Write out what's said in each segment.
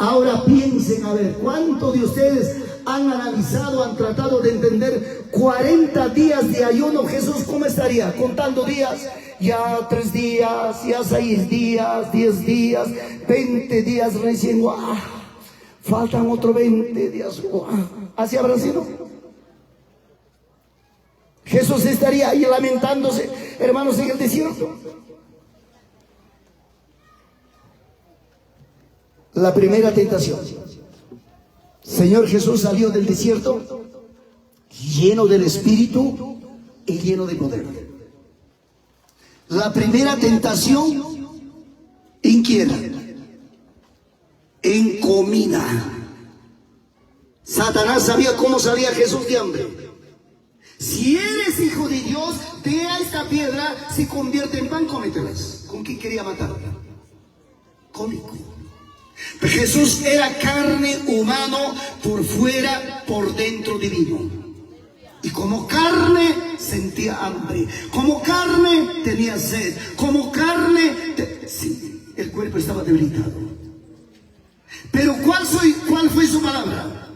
Ahora piensen, a ver, ¿cuántos de ustedes han analizado, han tratado de entender 40 días de ayuno? Jesús, ¿cómo estaría? Contando días, ya 3 días, ya 6 días, 10 días, 20 días recién, ¡guau! Faltan otros 20 días, ¡guau! ¿Así habrá sido? Jesús estaría ahí lamentándose, hermanos, en el desierto. La primera tentación. Señor Jesús salió del desierto lleno del Espíritu y lleno de poder. La primera tentación inquieta, en comida. Satanás sabía cómo salía Jesús de hambre. Si eres hijo de Dios, ve a esta piedra, se convierte en pan, cómetelas. ¿Con quién quería matar? Cómico. Jesús era carne humano por fuera, por dentro divino. Y como carne sentía hambre, como carne tenía sed, como carne, sí, el cuerpo estaba debilitado. Pero ¿cuál fue su palabra?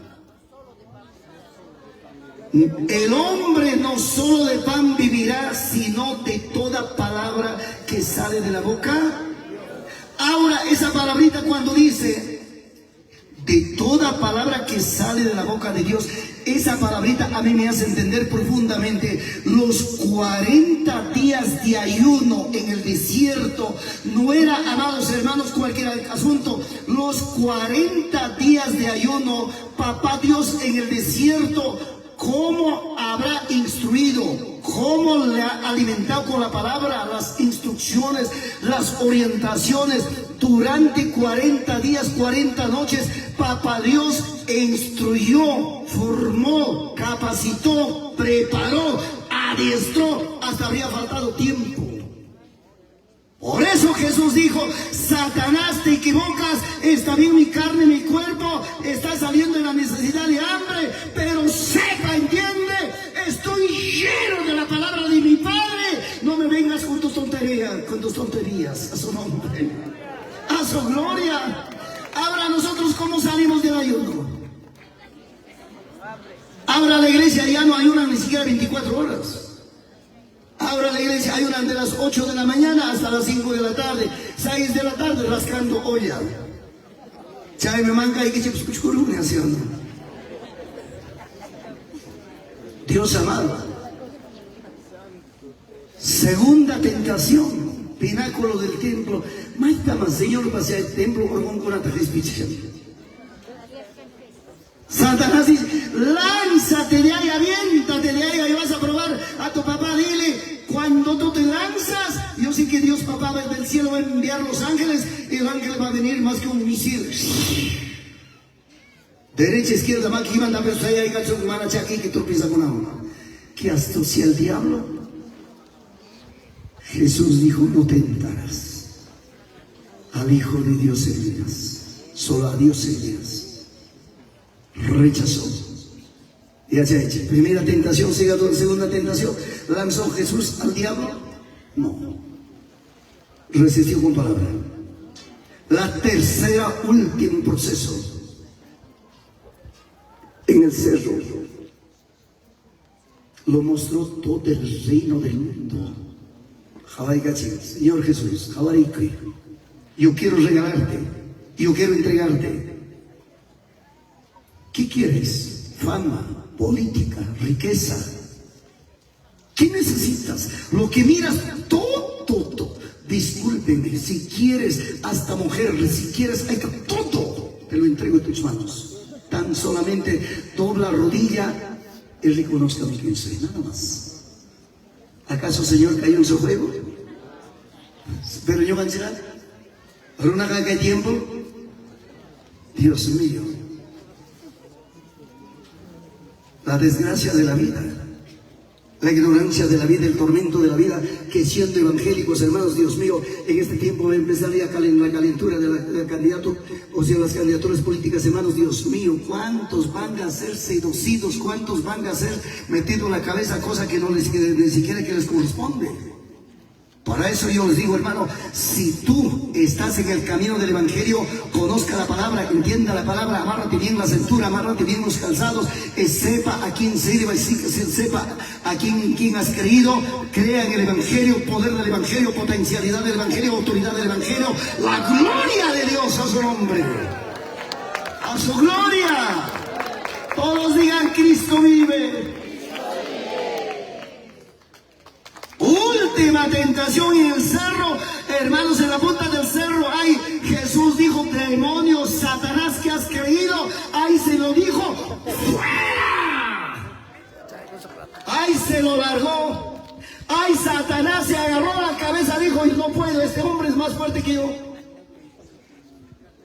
El hombre no solo de pan vivirá, sino de toda palabra que sale de la boca. Ahora, esa palabrita cuando dice de toda palabra que sale de la boca de Dios, esa palabrita a mí me hace entender profundamente los 40 días de ayuno en el desierto. No era, amados hermanos, cualquier asunto. Los 40 días de ayuno, papá Dios en el desierto, ¿cómo habrá instruido? ¿Cómo le ha alimentado con la palabra, las instrucciones, las orientaciones? Durante 40 días, 40 noches, Papá Dios instruyó, formó, capacitó, preparó, adiestró, hasta habría faltado tiempo. Por eso Jesús dijo: Satanás, te equivocas, está bien mi carne, mi cuerpo, está saliendo en la necesidad de hambre, pero sepa, entiende, estoy lleno de la palabra de mi Padre. No me vengas con tus tonterías, con tus tonterías, a su nombre, a su gloria. Ahora nosotros, ¿cómo salimos del ayuno? Ahora la iglesia ya no ayuna ni siquiera 24 horas. Ahora la iglesia ayunan de las 8 de la mañana hasta las 5 de la tarde, 6 de la tarde rascando olla. Chay me manca y que haciendo. Dios amado. Segunda tentación, pináculo del templo. Maytaman Señor pasea el templo orqonkunata. Satanás dice: lánzate de ahí, aviéntate de ahí, ahí vas a probar a tu papá, dile, cuando tú te lanzas, yo sé que Dios papá del cielo va a enviar los ángeles y el ángel va a venir más que un misil. Derecha, izquierda, maki, manda, pero ahí mana chaki que tropieza con agua. Qué astucia el diablo. Jesús dijo: no tentarás al Hijo de Dios servirás, solo a Dios servirás. Rechazó. Ya se ha hecho. Primera tentación, segunda tentación. ¿Lanzó Jesús al diablo? No. Resistió con palabra. La tercera, último proceso. En el cerro. Lo mostró todo el reino del mundo. Señor Jesús, yo quiero regalarte, yo quiero entregarte. ¿Qué quieres? Fama, política, riqueza. ¿Qué necesitas? Lo que miras, todo, todo. Discúlpeme, si quieres hasta mujer, si quieres, hay que todo, te lo entrego en tus manos. Tan solamente dobla rodilla y reconozca quién soy, nada más. ¿Acaso Señor cayó en su juego? Pero yo una que tiempo. Dios mío. La desgracia de la vida, la ignorancia de la vida, el tormento de la vida, que siendo evangélicos, hermanos, Dios mío, en este tiempo va a empezar ya la calentura del candidato, o sea, las candidaturas políticas, hermanos, Dios mío, ¿cuántos van a ser seducidos? ¿Cuántos van a ser metidos en la cabeza cosa que no les, ni siquiera que les corresponde? Para eso yo les digo, hermano, si tú estás en el camino del Evangelio, conozca la palabra, entienda la palabra, amárrate bien la cintura, amárrate bien los calzados, sepa a quién sirve, sepa a quién has creído, crea en el Evangelio, poder del Evangelio, potencialidad del Evangelio, autoridad del Evangelio, la gloria de Dios a su nombre, a su gloria. Todos digan, Cristo vive. Última tentación en el cerro, hermanos, en la punta del cerro, ay, Jesús dijo, demonio, Satanás que has creído, ahí se lo dijo, fuera. Ahí se lo largó. Ay, Satanás se agarró la cabeza, dijo, no puedo, este hombre es más fuerte que yo.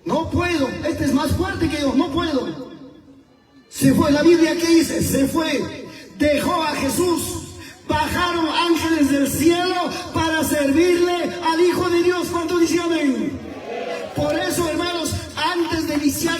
No puedo, este es más fuerte que yo, no puedo. Se fue, la Biblia que dice, se fue, dejó a Jesús. Bajaron ángeles del cielo para servirle al Hijo de Dios. ¿Cuánto dice amén? Por eso, hermanos, antes de iniciar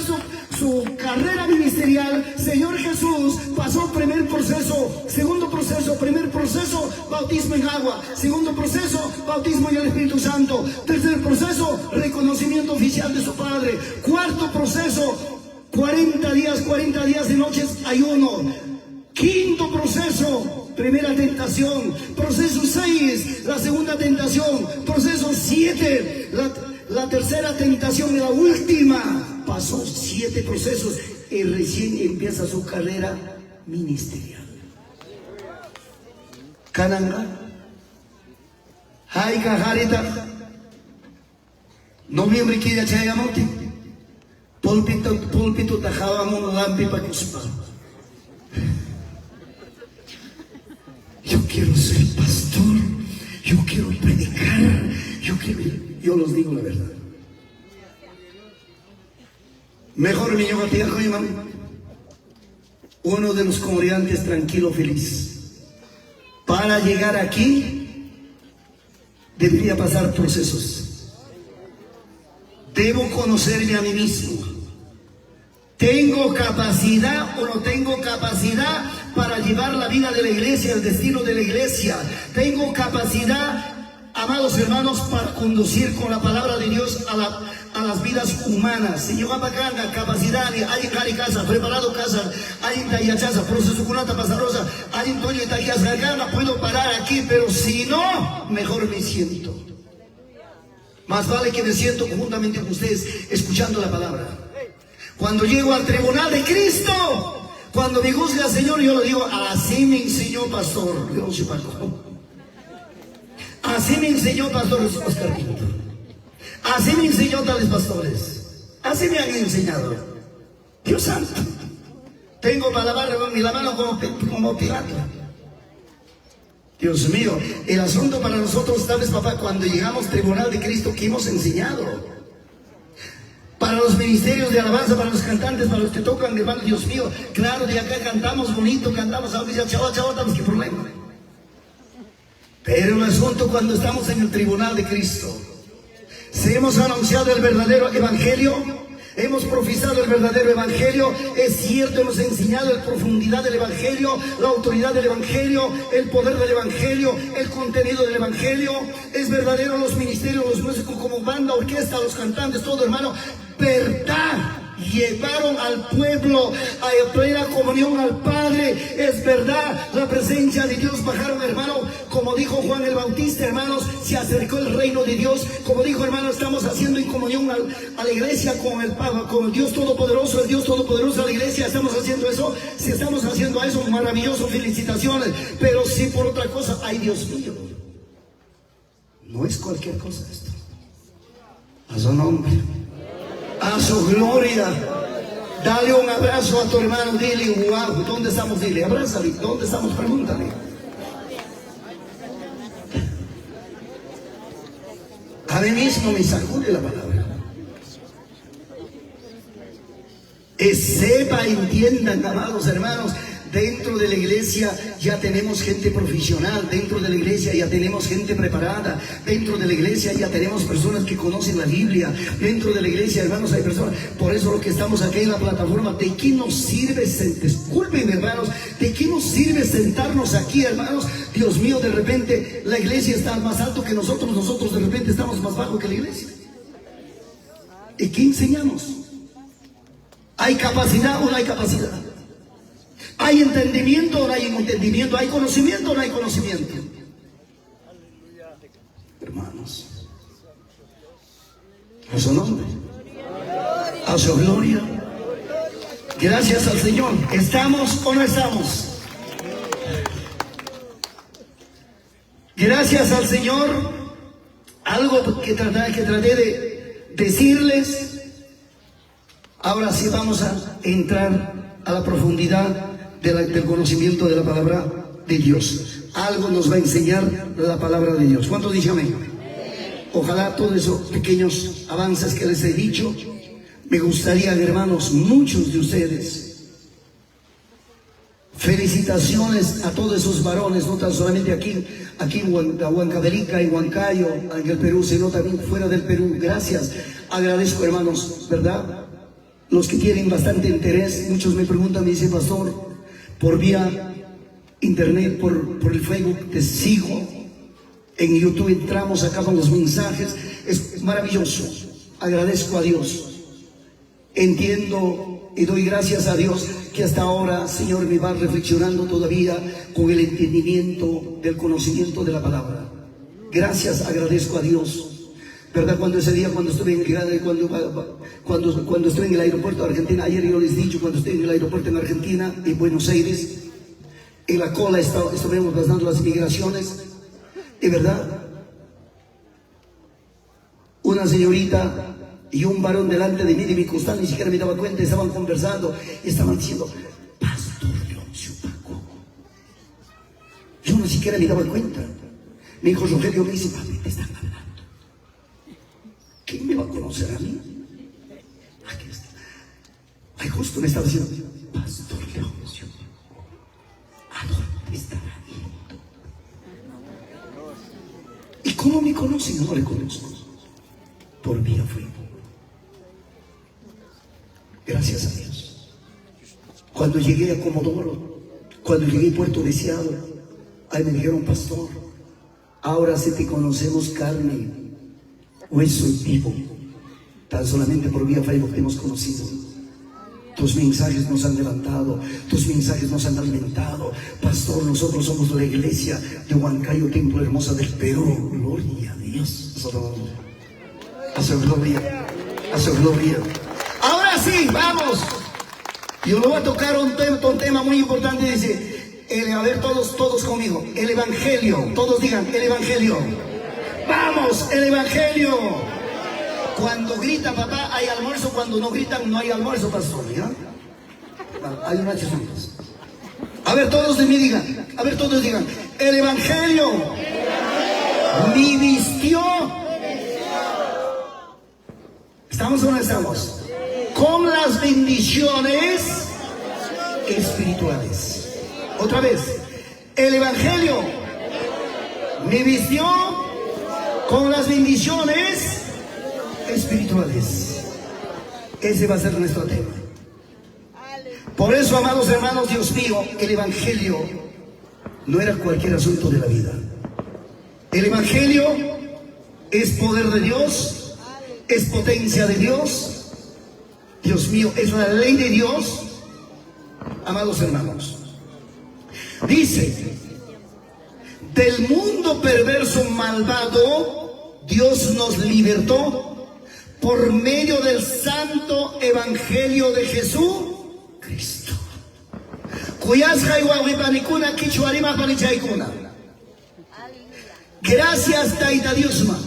su carrera ministerial, Señor Jesús pasó primer proceso, segundo proceso, primer proceso, bautismo en agua, segundo proceso, bautismo en el Espíritu Santo, tercer proceso, reconocimiento oficial de su Padre, cuarto proceso, 40 días, 40 días de noches, ayuno, quinto proceso, primera tentación, proceso 6, la segunda tentación, proceso 7, la tercera tentación y la última. Pasó 7 procesos y recién empieza su carrera ministerial. Kananga, Haika Harita, noviembre killa chayamuti, pulpito tajabamun lampi pakuspa. Yo quiero ser pastor, yo quiero predicar, yo los digo la verdad. Mejor mi uno de los congregantes tranquilo, feliz. Para llegar aquí, debería pasar procesos. Debo conocerme a mí mismo. ¿Tengo capacidad o no tengo capacidad para llevar la vida de la iglesia, el destino de la iglesia? ¿Tengo capacidad, amados hermanos, para conducir con la palabra de Dios a las vidas humanas? Si yo acá, capacidad, alguien cari casa, preparado casa, alguien tallachaza, proceso cunata pasarosa, alguien toño y tallas gargana, puedo parar aquí, pero si no, mejor me siento. Más vale que me siento conjuntamente con ustedes, escuchando la palabra. Cuando llego al tribunal de Cristo, cuando me juzga el Señor, yo le digo, así me enseñó pastor Leoncio Paco. Así me enseñó pastor Oscar Pinto. Así me enseñó tales pastores. Así me han enseñado. Dios santo. Tengo para lavar la mano como Pilato. Dios mío, el asunto para nosotros, ¿sabes, papá? Cuando llegamos al tribunal de Cristo, ¿qué hemos enseñado? Para los ministerios de alabanza, para los cantantes, para los que tocan, hermano, Dios mío, claro, de acá cantamos bonito, cantamos, a veces, chao, chao, estamos, qué problema. Pero el asunto cuando estamos en el tribunal de Cristo, si hemos anunciado el verdadero evangelio, hemos profesado el verdadero evangelio, es cierto, hemos enseñado la profundidad del evangelio, la autoridad del evangelio, el poder del evangelio, el contenido del evangelio, es verdadero los ministerios, los músicos como banda, orquesta, los cantantes, todo, hermano, verdad. Llevaron al pueblo a plena comunión al Padre, es verdad, la presencia de Dios bajaron, hermano, como dijo Juan el Bautista, hermanos, se acercó el reino de Dios, como dijo, hermano, estamos haciendo en comunión a la iglesia con el Padre, con el Dios Todopoderoso, el Dios Todopoderoso a la iglesia, estamos haciendo eso, si estamos haciendo eso, maravilloso, felicitaciones, pero si por otra cosa, ay Dios mío, no es cualquier cosa esto, a su nombre, a su gloria. Dale un abrazo a tu hermano, dile, wow, ¿dónde estamos? Dile, abrázale, ¿dónde estamos? Pregúntale. A mí mismo me sacude la palabra. Sepa, entiendan, amados hermanos, Dentro de la iglesia ya tenemos gente profesional, dentro de la iglesia ya tenemos gente preparada, dentro de la iglesia ya tenemos personas que conocen la Biblia, dentro de la iglesia, hermanos, hay personas. Por eso lo que estamos aquí en la plataforma, ¿de qué nos sirve? Disculpen, hermanos, ¿de qué nos sirve sentarnos aquí, hermanos? Dios mío, de repente la iglesia está más alto que nosotros, nosotros de repente estamos más bajo que la iglesia. ¿Y qué enseñamos? ¿Hay capacidad o no hay capacidad? ¿Hay entendimiento o no hay entendimiento? ¿Hay conocimiento o no hay conocimiento? Hermanos, a su nombre, a su gloria. Gracias al Señor. ¿Estamos o no estamos? Gracias al Señor. Algo que traté de decirles. Ahora sí vamos a entrar a la profundidad del conocimiento de la palabra de Dios. Algo nos va a enseñar la palabra de Dios. ¿Cuántos dicen amén? Ojalá todos esos pequeños avances que les he dicho, me gustaría, hermanos, muchos de ustedes, felicitaciones a todos esos varones, no tan solamente aquí en Huancavelica, en Huancayo, en el Perú, sino también fuera del Perú. Gracias. Agradezco, hermanos, ¿verdad? Los que tienen bastante interés, muchos me preguntan, me dicen, pastor, por vía internet, por el Facebook, te sigo. En YouTube entramos, acaban los mensajes. Es maravilloso. Agradezco a Dios. Entiendo y doy gracias a Dios que hasta ahora, Señor, me va reflexionando todavía con el entendimiento del conocimiento de la palabra. Gracias, agradezco a Dios. ¿Verdad? Cuando ese día, cuando estuve en el, cuando estuve en el aeropuerto de Argentina, ayer yo les he dicho, cuando estuve en el aeropuerto en Argentina, en Buenos Aires, en la cola estuvimos pasando las migraciones, y verdad, una señorita y un varón delante de mí, de mi costado, ni siquiera me daba cuenta, estaban conversando, y estaban diciendo, Pastor Leoncio Paco. Yo ni siquiera me daba cuenta. Mi hijo Rogelio me dice, papi, te están hablando. ¿Quién me va a conocer a mí? Aquí está. Ay, justo me estaba diciendo, Pastor Leoncio, ¿a dónde estará yendo? ¿Y cómo me conocen? Yo no le conozco. Por vía Facebook. Gracias a Dios. Cuando llegué a Comodoro, cuando llegué a Puerto Deseado, ahí me dijeron, pastor, ahora sí te conocemos carne, hueso y vivo. Tan solamente por vía Facebook te hemos conocido. Tus mensajes nos han levantado, tus mensajes nos han alimentado. Pastor, nosotros somos la iglesia de Huancayo, Templo Hermosa del Perú. Gloria a Dios. A su gloria, a su gloria. Ahora sí, vamos. Yo le voy a tocar un tema muy importante. Dice, a ver, todos conmigo. El Evangelio. Todos digan, el Evangelio. Vamos, el Evangelio. Cuando grita papá hay almuerzo, cuando no gritan no hay almuerzo, pastor. ¿Ya? Hay unas chis. A ver, todos de mí digan, a ver, todos digan, el Evangelio me vistió. ¿Estamos o no estamos? Con las bendiciones espirituales. Otra vez, el Evangelio me vistió con las bendiciones espirituales. Ese va a ser nuestro tema. Por eso, amados hermanos, Dios mío, el Evangelio no era cualquier asunto de la vida. El Evangelio es poder de Dios, es potencia de Dios. Dios mío, es la ley de Dios. Amados hermanos, dice, del mundo perverso malvado, Dios nos libertó por medio del santo evangelio de Jesucristo. Gracias, Taita Diosma.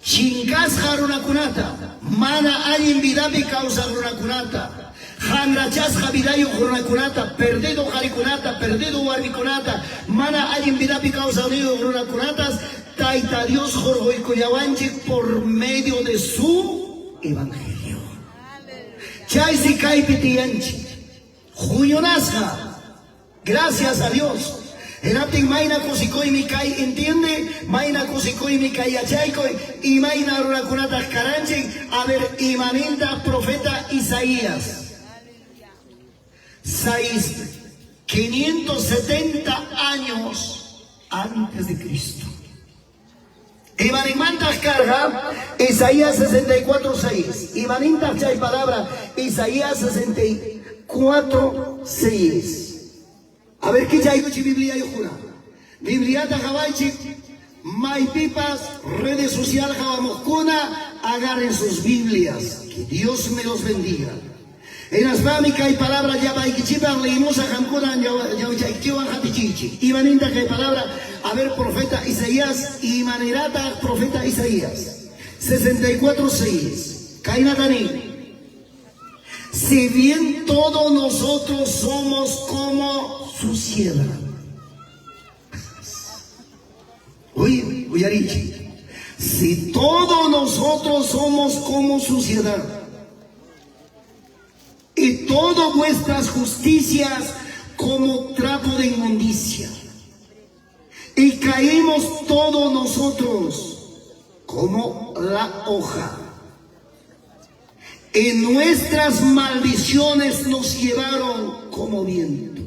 Chinkasqa runakunata, mana allin vidapi kawsaq runakunata, hanrachasqa vidayuq runakunata, perdido qharikunata, perdido warmikunata, mana allin vidapi kawsaqniyuq runakunatas, Taita Dios hurquykullawanchik por medio de su evangelio. Chaysi kaypi tiyanchik, huñunasqa. Gracias a Dios. Hinaptin mayna kusikuymi kay entiende, mayna kusikuymi kay yachaykuy, imayna runakunataq karanchik, a ver, imanintaq profeta Isaías. 570 años antes de Cristo. Imaninmantaq karqa Isaías 64, 6. Imanintaq chay palabra Isaías 64, 6. A ver, kichaykuchi Bibliayuqkuna. Bibliata qawaychik, maypipas redes social qawamuqkuna, agarren sus Biblias. Que Dios me los bendiga. Hinaspami kay palabra llapaykichikpaq leyimusaq, qamkuna ñawichaykichiwan hap'ichiychik. Imanintaq kay palabra? A ver, profeta Isaías, imanirataq profeta Isaías? 64, 6. Kaynata nin. Si bien todos nosotros somos como suciedad. Uy, uyarichi. Si todos nosotros somos como suciedad y todas vuestras justicias como trapo de inmundicia, y caímos todos nosotros como la hoja. Y nuestras maldiciones nos llevaron como viento.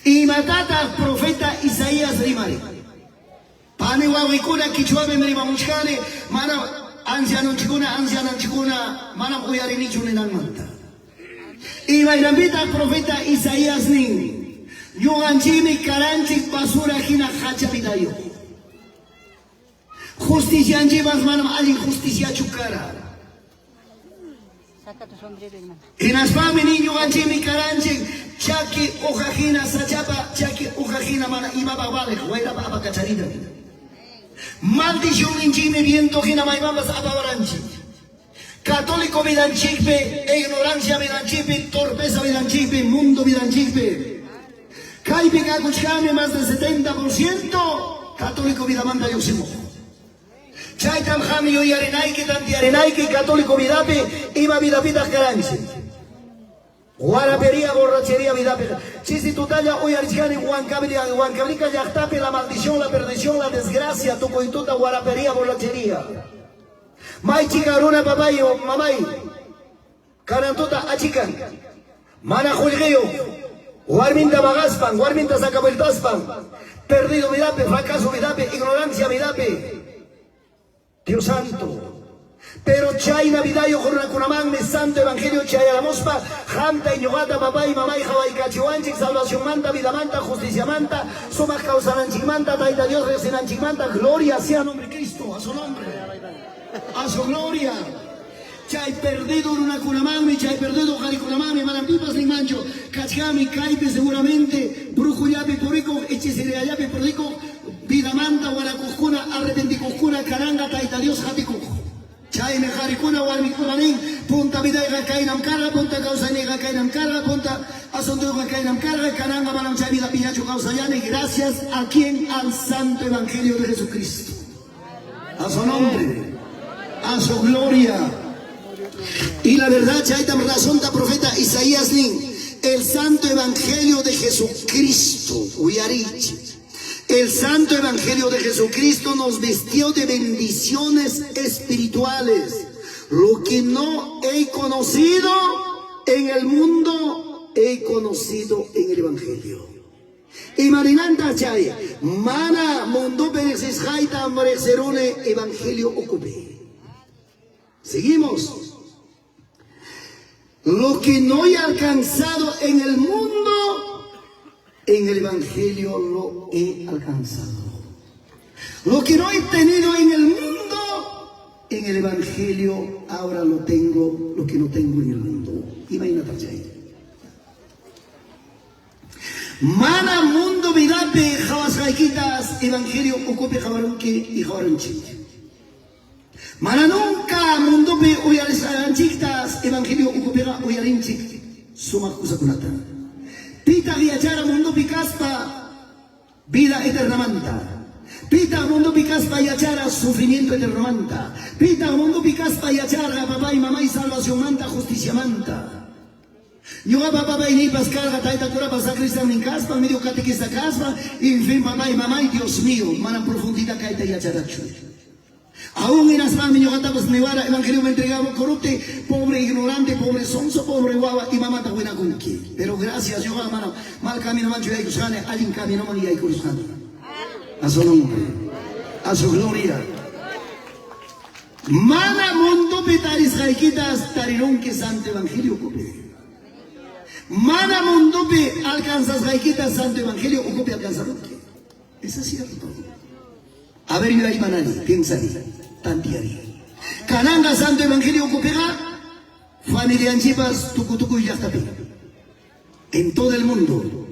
Imatataq profeta Isaías rimari. Pani wawikuna, kichwapi rimamuchkani, mana ancianonchikuna, anciananchikuna manam uyarinichu ninanmanta. Imaynanpitaq profeta Isaías nin, ñuqanchikmi karanchik basura hina hacha vidayuq. Justicianchikpas manam allin justiciachu kara. Saca tu sombrero, hermana. Hinaspami nin, ñuqanchikmi karanchik chaki hoja hina, sachapa chaki hoja hina, mana imapaq valeq, wayrapa apakacharita. Maldicionninchikmi viento hina maymanpas apawaranchik. Católico vidanchikpi, ignorancia vidanchikpi, torpeza vidanchikpi, mundo vidanchikpi. Kaypi kakuchkani más del 70% católico vidamanta lluqsimuq. Chaytam qam yuyarinayki, tantiyarinayki, católico vidapi, ima vidapitaq karanchik. Guarapería, borrachería, vidapi. Chisi tutalla uyarichkani Huancavelica, Huancavelica llaqtapi la maldición, la perdición, la desgracia, tukuy tuta guarapería, borrachería. Maychika runa papay o mamay. Kanan tuta achikan. Mana qullqiyuq. Warminta maqaspan, warminta sacabultaspan. Perdido vidapi, fracaso vidapi, ignorancia vidapi. Dios santo. Pero chayna vidayuq runakunamanmi santo evangelio chayaramuspa, qamta y ñuqata papay, mamay qawaykachiwanchik salvacionmanta, vidamanta, justiciamanta, sumaq kawsananchikmanta, Tayta Dios riqsinanchikmanta, gloria sea nombre de Cristo, a su nombre, a su gloria. Chay perdido runakunamanmi, chay perdido qarikunamanmi, manam pipas ninmanchu, kachkami kaypi seguramente, brujullapi purikuq, hechiceriallapi purikuq, vidamanta warakuqkuna, arrepentikuqkuna, kananqa Tayta Dios hapikuq. Chaymi qarikuna warmikuna nin, punta vidayqa kaynam karqa, punta kawsayniyqa kaynam karqa, punta asuntuyqa kaynam karqa, kananqa manam chay vidapiñachu kawsayani, gracias a quien, al Santo Evangelio de Jesucristo. A su nombre, a su gloria. Y la verdad, chaytam razonta profeta Isaías nin, el Santo Evangelio de Jesucristo, uyarichi. El Santo Evangelio de Jesucristo nos vistió de bendiciones espirituales. Lo que no he conocido en el mundo, he conocido en el Evangelio. Imaninanta chay, mana mundopi riqsisqayta riqsiruni Evangelio ukupi. Seguimos. Lo que no he alcanzado en el mundo, en el Evangelio lo he alcanzado. Lo que no he tenido en el mundo, en el Evangelio ahora lo tengo, lo que no tengo en el mundo. Imagínate chay. Mana mundo vidapi qawasqaykitas Evangelio ukupi qawarunki y qawarunchik. Mana nunca mundopi uyarisqanchiktas Evangelio ukupiqa uyarinchik sumaq kusakunata. Pitaq yachara mundopi kaspa vida eternamanta. Pitaq mundopi kaspa yachara sufrimiento eternamanta. Pitaq mundopi kaspa yachara papay mamay salvacionmanta, justiciamanta. Ñuqapa papayniypas karqa tayta curapa sacristannin kaspa, medio catequista kaspa, en fin, papay, mamay, Dios mío, manam profundidad kayta yacharachu. Aún hinaspanmi ñuqatapas niwara evangelioman entregakuruptiy, pobre ignorante, pobre sonso, pobre wawa, imamantaq winakunki. Pero gracias, ñuqaqa manam mal caminomanchu yaykusqani, allin caminoman yaykurusqani. A su nombre, a su gloria. Mana mundopi tarisqaykitas tarirunki Santo Evangelio ukupi. Mana mundopi alcanzasqaykita Santo Evangelio ukupi alcanzarunki. Eso es cierto. A ver, yuyaymanani, piensari, tantiari. Kananqa Santo Evangelio ukupiqa familianchipas tukutukuy llaqtapi. En todo el mundo.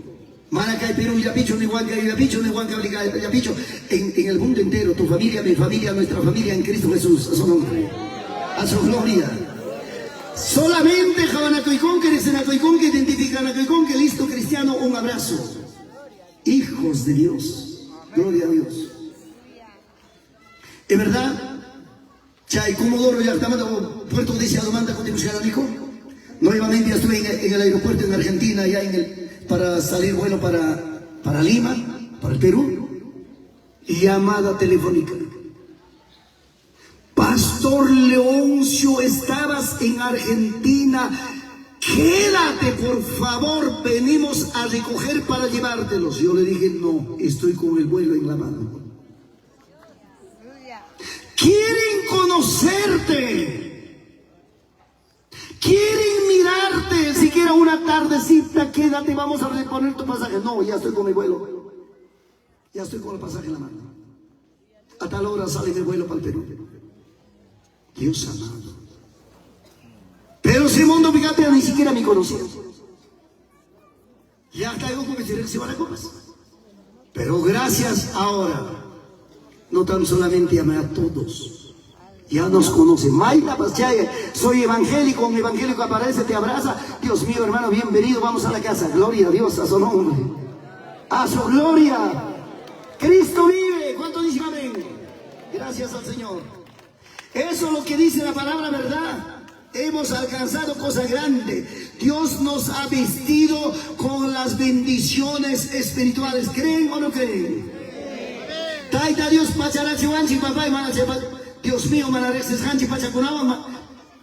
Mana kay Perú llapichu, ni Huancayo llapichu, ni Huancavelica llapichu. En el mundo entero, tu familia, mi familia, nuestra familia en Cristo Jesús. A su nombre. A su gloria. Solamente qawanakuykunki, riqsinakuykunki, identificanakuykunki, listo cristiano, un abrazo. Hijos de Dios. Gloria a Dios. ¿Es verdad? Chay Comodoro llaqtamanta o Puerto Deseadomanta kutimushkaraniku. Nuevamente ya estuve en el aeropuerto en Argentina, ya para salir vuelo para Lima, para el Perú. Llamada telefónica. Pastor Leoncio, estabas en Argentina. Quédate, por favor, venimos a recoger para llevártelos. Yo le dije, no, estoy con el vuelo en la mano. Quieren conocerte. Quieren mirarte. Siquiera una tardecita, quédate, vamos a reponer tu pasaje. No, ya estoy con mi vuelo. Ya estoy con el pasaje en la mano. A tal hora sale mi vuelo para el Perú. Dios amado. Pero Simón Picate ni siquiera me conocía. Ya caigo con mi copas. Pero gracias ahora, no tan solamente amé a todos. Ya nos conoce. Mayta Paschaya, soy evangélico, un evangélico aparece, te abraza. Dios mío, hermano, bienvenido, vamos a la casa. Gloria a Dios, a su nombre. A su gloria. Cristo vive. ¿Cuánto dicen amén? Gracias al Señor. Eso es lo que dice la palabra, ¿verdad? Hemos alcanzado cosa grande. Dios nos ha vestido con las bendiciones espirituales. ¿Creen o no creen? Tayta Dios pacharachiwanchik papay mana Dios mío mana riqsisqanchik pachakunawan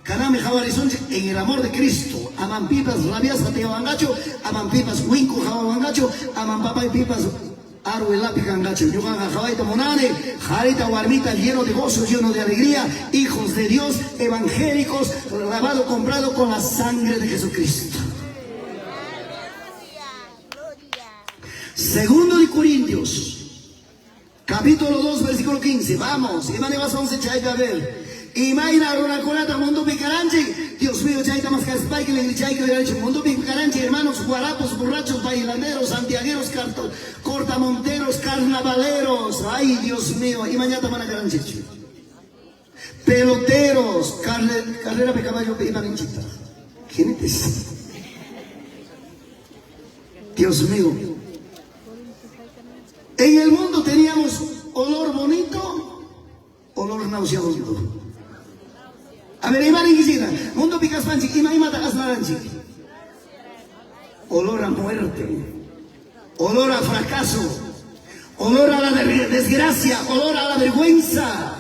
kanami qhawarisunchik en el amor de Cristo. Aman pipas rabiasqa tiyawanqachu, aman pipas winku qhawawanqachu, aman papay pipas arwelapi kanqachu. Ñuqaqa qhawayta munani, qharita warmita lleno de gozo, lleno de alegría, hijos de Dios, evangélicos, lavado, comprado con la sangre de Jesucristo. Segundo de Corintios, capítulo 2, versículo 15. Vamos, imani 11 chaypi a ver. Imayna runakunata mundopi karanchik. Dios mío, chayta más kaspayki chayki mundopi karanchik, hermanos, guarapos, borrachos, bailanderos, santiagueros, cortamonteros, carnavaleros. Ay, Dios mío, imañata mana karanchik. Peloteros, carrera de caballo, imaninchita. Jinetes. Dios mío. En el mundo teníamos olor bonito, olor nauseabundo. A ver, ima ninkichikta, mundo pikaspanchik, ima imata asnaranchik. Olor a muerte, olor a fracaso, olor a la desgracia, olor a la vergüenza.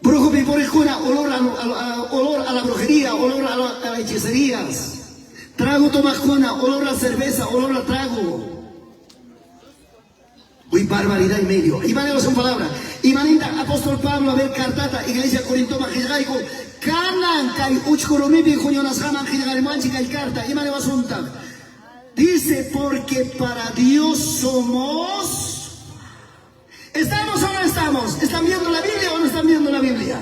Brujo pipurikuna, olor a la brujería, olor a las hechicerías. Trago tomajuna, olor a cerveza, olor a trago. Uy, barbaridad y medio. Y van son palabras. Y maninta, apóstol Pablo, a ver, cartata, iglesia Corintoma, qillqayku, kanan kay uchkurumipi huñunasqaman qillqarimuanchik kay carta. Y asunta. Dice, porque para Dios somos. ¿Estamos o no estamos? ¿Están viendo la Biblia o no están viendo la Biblia?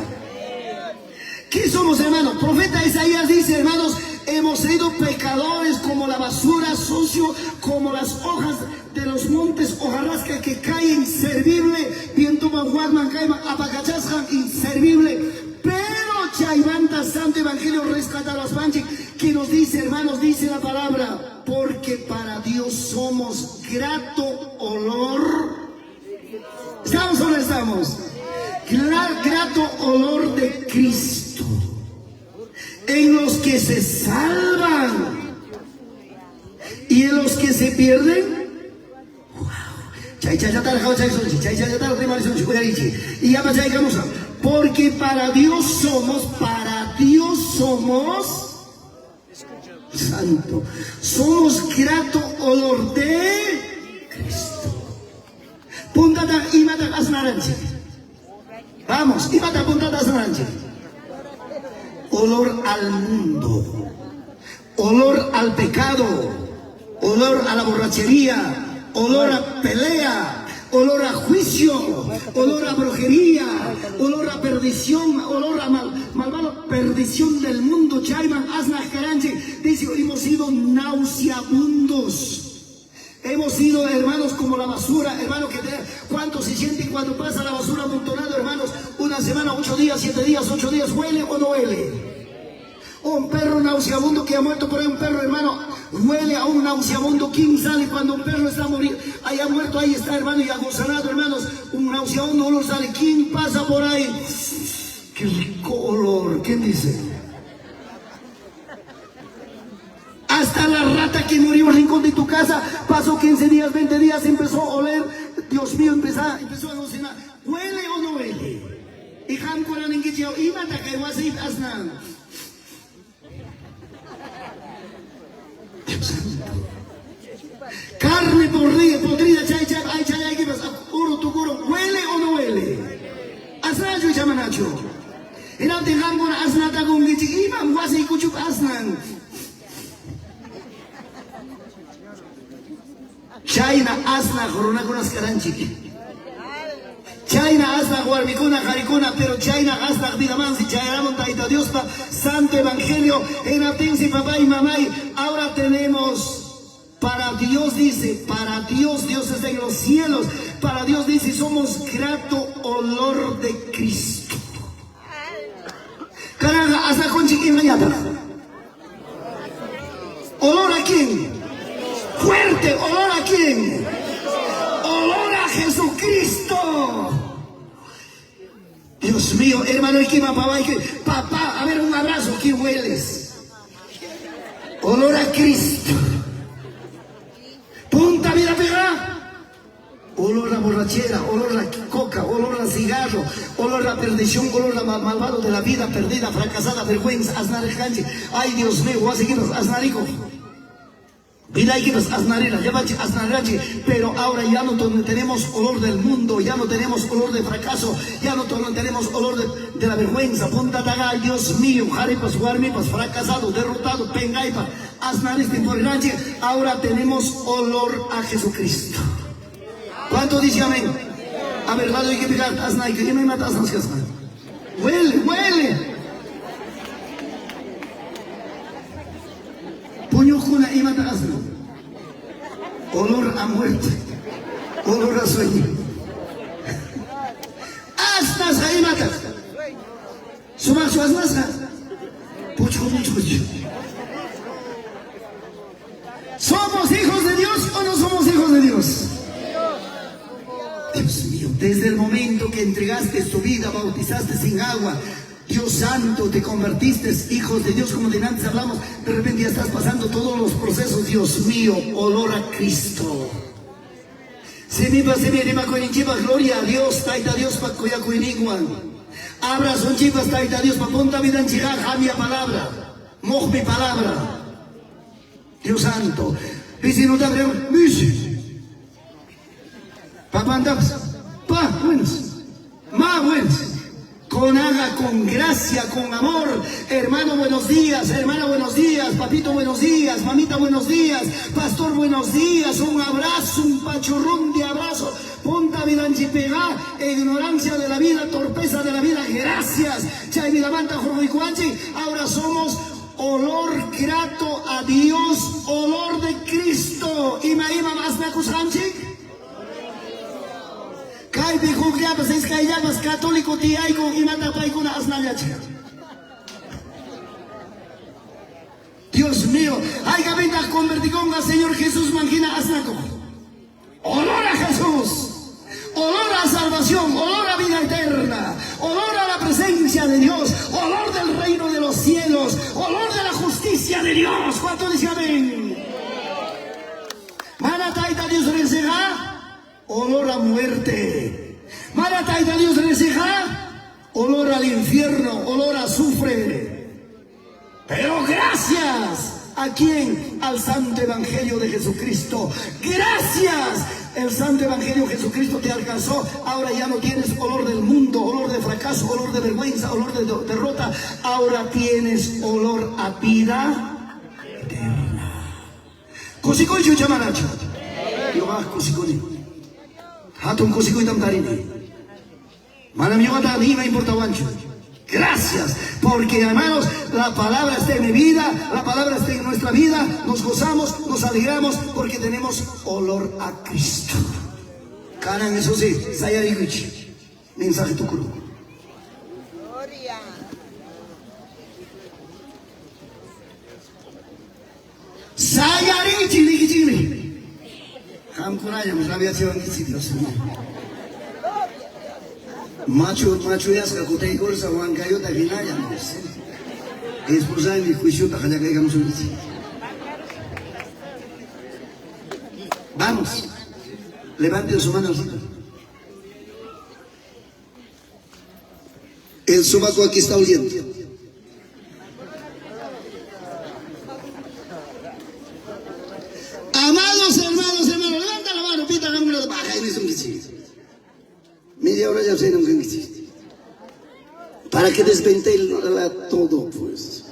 ¿Qué somos, hermanos? Profeta Isaías dice, hermanos, hemos sido pecadores como la basura, sucio, como las hojas de los montes, hojarasca que cae inservible, viento guagman caima, apacachasjan, inservible. Pero chaymanta Santo Evangelio rescata a los panchik, que nos dice, hermanos, dice la palabra, porque para Dios somos grato olor. ¿Estamos o no estamos? Grato olor de Cristo. En los que se salvan y en los que se pierden. Y ya porque para Dios somos santo, somos grato olor de Cristo. Puntata imata asnaranchik. Vamos, imata puntata asnaranchik. Olor al mundo, olor al pecado, olor a la borrachería, olor a pelea, olor a juicio, olor a brujería, olor a perdición, olor a malvado, perdición del mundo. Chayman asnaq karanchik dice, hemos sido nauseabundos. Hemos sido, hermanos, como la basura, hermano, que ¿cuánto se siente cuando pasa la basura amontonado, hermanos? Una semana, 8 días, 7 días, 8 días, ¿huele o no huele? Un perro nauseabundo que ha muerto por ahí, un perro, hermano, huele a un nauseabundo. ¿Quién sale cuando un perro está muriendo? Ahí ha muerto, ahí está, hermano, y aguzanado, hermanos. Un nauseabundo olor sale. ¿Quién pasa por ahí? ¡Qué rico olor! ¿Quién dice? Hasta la rata que murió en el rincón de tu casa, pasó 15 días, 20 días, empezó a oler. Dios mío, empezó a alucinar. ¿Huele o no huele? Y Dios santo. Carne podrida, chay, chay, ay, chay, ay, ¿qué pasa? Uro, tucuro, ¿huele o no huele? Asnacho y chamanacho. Hinaptin qamkuna asnatakunkichik, imam wasiykuchup asnan. Chayna asnaq runakunas karanchik. Chayna asnaq warmikuna, qarikuna, pero chayna asnaq vidamansi chayaramun Tayta Diospa Santo Evangelio. Hinaptinsi papá y mamá, ahora tenemos para Dios, dice, para Dios, Dios está en los cielos. Para Dios dice, somos grato olor de Cristo. Caraja, hasta con inmediata. ¿Olor a quién? Fuerte, ¿olor a quién? Olor a Jesucristo. Dios mío, hermano, ¿y qué papá? Papá, a ver, un abrazo, ¿qué hueles? Olor a Cristo. Punta vida pegada. Olor a borrachera, olor a coca, olor a cigarro, olor a perdición, olor a malvado de la vida perdida, fracasada, vergüenza, aznar. Ay, Dios mío, voy a seguir aznarico. Pero ahora ya no tenemos olor del mundo, ya no tenemos olor de fracaso, ya no tenemos olor de la vergüenza. Punta taga, Dios mío, jaripas, guarmipas, fracasado, derrotado, pengaipa, aznariste por ahora tenemos olor a Jesucristo. ¿Cuánto dice amén? A ver, lado hay que pegar, aznaike, y me matas. Huele, huele. Puñujuna imata asno. Olor a muerte, olor a sueño. Asnas imata. Sumachu asnasqa. Puchku puchku. ¿Somos hijos de Dios o no somos hijos de Dios? Dios mío, desde el momento que entregaste tu vida, bautizaste sin agua, Dios santo, te convertiste hijos de Dios, como de antes hablamos, de repente ya estás pasando todos los procesos, Dios mío, olor a Cristo. Gloria a Dios, taita Dios pa kuyakuyningwan. Abra son chivas, taita Dios pa punta vida en jamia palabra, moj mi palabra. Dios santo. Dice no te pa, buenos, ma buenos. Con haga, con gracia, con amor. Hermano, buenos días. Hermana, buenos días. Papito, buenos días. Mamita, buenos días. Pastor, buenos días. Un abrazo, un pachurrón de abrazo. Punta vidanchipegá, ignorancia de la vida, torpeza de la vida. Gracias. Chay vidamanta jorgoicuanchi. Ahora somos olor grato a Dios, olor de Cristo. Ima ima asnakushanchik. Kaypi hukllapas iskayllapas católico tiyayku imata paykuna asnallachi. Dios mío, haykapitaq convertikunqa Señor Jesús manhina asnakuq. Olor a Jesús, olor a salvación, olor a vida eterna, olor a la presencia de Dios, olor del reino de los cielos, olor Dios. ¿Cuánto dice amén? Mana Tayta Dios riqsiqa, olor a muerte. Mana Tayta Dios riqsiqa, olor al infierno, olor a azufre. Pero gracias a quién? Al Santo Evangelio de Jesucristo. Gracias. El Santo Evangelio de Jesucristo te alcanzó. Ahora ya no tienes olor del mundo, olor de fracaso, olor de vergüenza, olor de derrota. Ahora tienes olor a vida eterna. Kusikuychu icha manachu? Ñuqa kusikuni. Hatun kusikuytam tarini. Manam ñuqata ni ima importawanchu. Gracias, porque hermanos, la palabra está en mi vida, la palabra está en nuestra vida, nos gozamos, nos alegramos, porque tenemos olor a Cristo. Kanan, eso sí, sayariykuchik. Mensaje tukuru. Gloria. Sayariychik niykichikmi. Qamkunallam rabiachiwankichik, Dios mío. Machu, machuyasqa kutiykursa Huancayota hinallam. Esposaymi juiciota qallakaykamusunkichik. Vamos, levanten su mano arriba. El sobaco aquí está oliendo. Amados hermanos, hermanos, levanta la mano, pita la mano, baja y media hora ya se para que desventila todo, pues.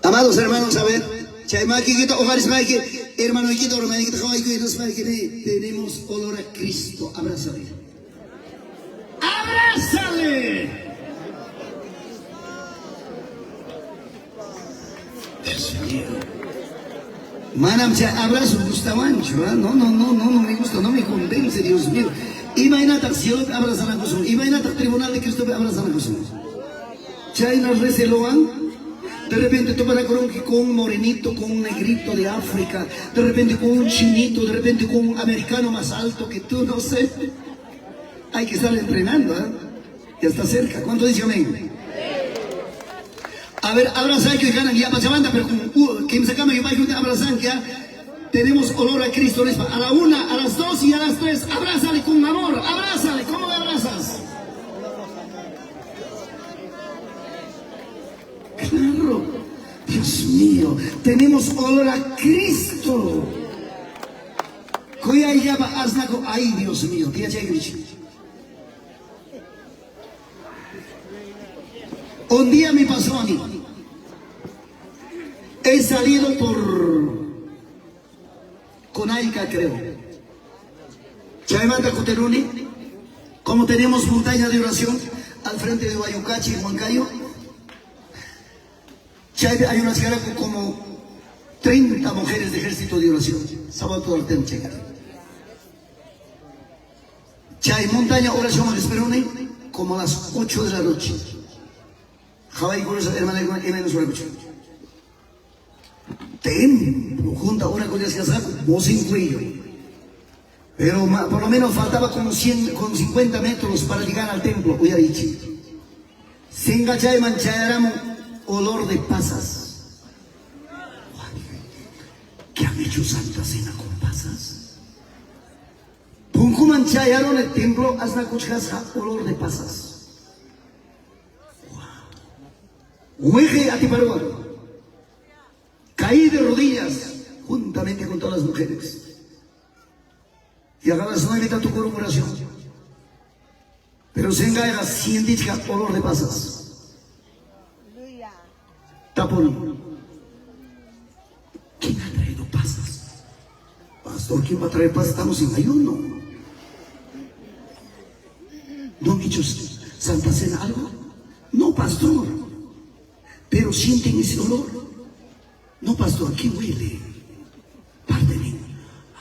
Amados hermanos, a ver, hermano, tenemos olor a Cristo. Abrázale. ¡Abrázale! Dios mío. Manam chay abrazo gustawanchu, ¿eh? No, no, no, no, no me gusta, no me convence, Dios mío. Imaynataq cielopi abrazanakusun, imaynataq tribunal de Cristopi abrazanakusun. Chayna recelowan, de repente topanakurunki con un morenito, con un negrito de África, de repente con un chinito, de repente con un americano más alto que tú, no sé. Hay que estar entrenando, ¿eh? Ya está cerca. ¿Cuánto dice amén? A ver, abrazan que ganan ya pachamanta, pero con kimsakama yupay abrazan que tenemos olor a Cristo. A la 1, a las 2 y a las 3. Abrázale con amor, abrázale. ¿Cómo le abrazas? Claro, Dios mío, tenemos olor a Cristo. Ay, Dios mío, tía. Un día me pasó a mí. He salido por Conaica, creo. Chaymanta Cuteruni, como tenemos montaña de oración al frente de Huayucachi y Huancayo, Chaypi hay unas como 30 mujeres de ejército de oración. Sábado todo el checar. Chay montaña oración esperone como a las 8 de la noche. Hawaii con esa hermana Templo, junta una con voz en cuello. Pero por lo menos faltaba como 100, con 50 metros para llegar al templo. Uyarichi. Singachay manchayaramo olor de pasas. ¿Qué han hecho Santa Cena con pasas? Punkuman chayaron el templo, asnakuchkasqa olor de pasas. Hueje atiparua. Caí de rodillas juntamente con todas las mujeres. Y a las 9 tu oración. Pero se engaña siente olor de pasas. Tapón. ¿Quién ha traído pasas? Pastor, ¿quién va a traer pasas? Estamos en ayuno. ¿No han hecho Santa Cena algo? No, pastor. Pero sienten ese olor. No, pastor, ¿qué huele? Parte de mí.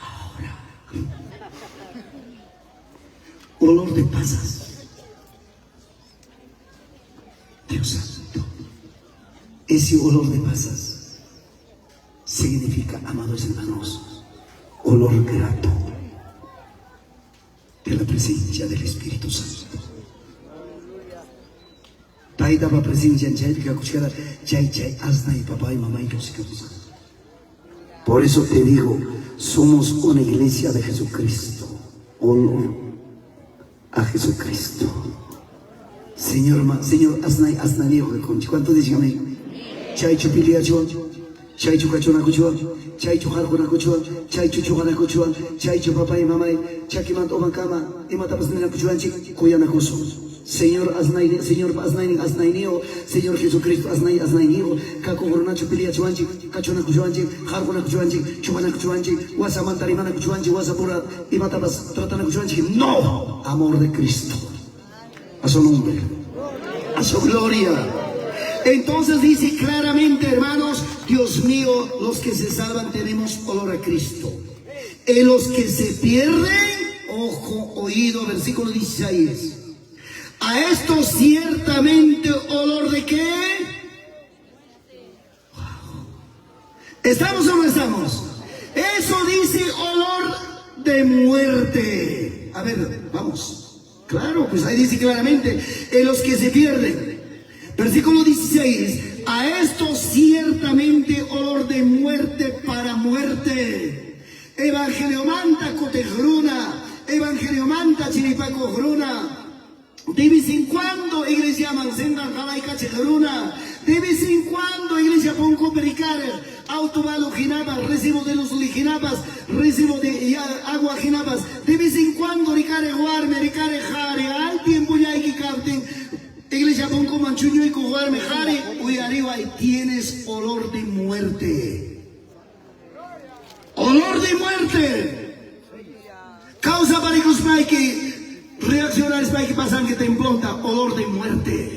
Ahora. Olor de pasas. Dios santo. Ese olor de pasas significa, amados hermanos, olor grato de la presencia del Espíritu Santo. Taytapa presencian chaypi kakuchkara chay chay asnay papay mamay kawsakamusqa. Por eso te digo, somos una iglesia de Jesucristo. Olor a Jesucristo. Señor, Señor, asnay asnayniyoq kakunchik. ¿Cuánto dicen amén? Chaychu piliachuwan, chaychu kachunakuchuwan, chaychu harqunakuchuwan, chaychu chuqanakuchuwan, chaychu papay mamay, chakimanta umankama, imatapas ninakuchuwanchik, kuyanakusun. Señor asnay, Señor asnaynin asnayniyo, Señor Jesucristo asnay asnayniyo, kakuq runachu piliachuwanchik, kachunakuchuwanchik, harqunakuchuwanchik, chuqanakuchuwanchik, wasamanta rimanakuchuwanchik, wasapura imatapas tratanakuchuwanchik. No, amor de Cristo. A su nombre, a su gloria. Entonces dice claramente, hermanos, Dios mío, los que se salvan tenemos olor a Cristo. En los que se pierden, ojo, oído, versículo 16. A esto ciertamente olor de qué? Wow. ¿Estamos o no estamos? Eso dice olor de muerte. A ver, vamos. Claro, pues ahí dice claramente, en los que se pierden. Versículo 16, a esto ciertamente olor de muerte para muerte. Evangeliomanta kutiq runa, evangeliomanta chiripakuq runa. De vez en cuando iglesia sendan qalaykachiq runa. De vez en cuando iglesia punkupi rikariq, auto hinapas, recibo de luz hinapas, recibo de agua hinapas. De vez en cuando rikariq warmi, rikariq qhari, al tiempo yayki kaptin, iglesia punkuman chuñuykuq warmi qhari, uyariway, tienes olor de muerte. Olor de muerte. Kawsaparikusmayki, reaccionaspayki pasanki templonta, olor de muerte.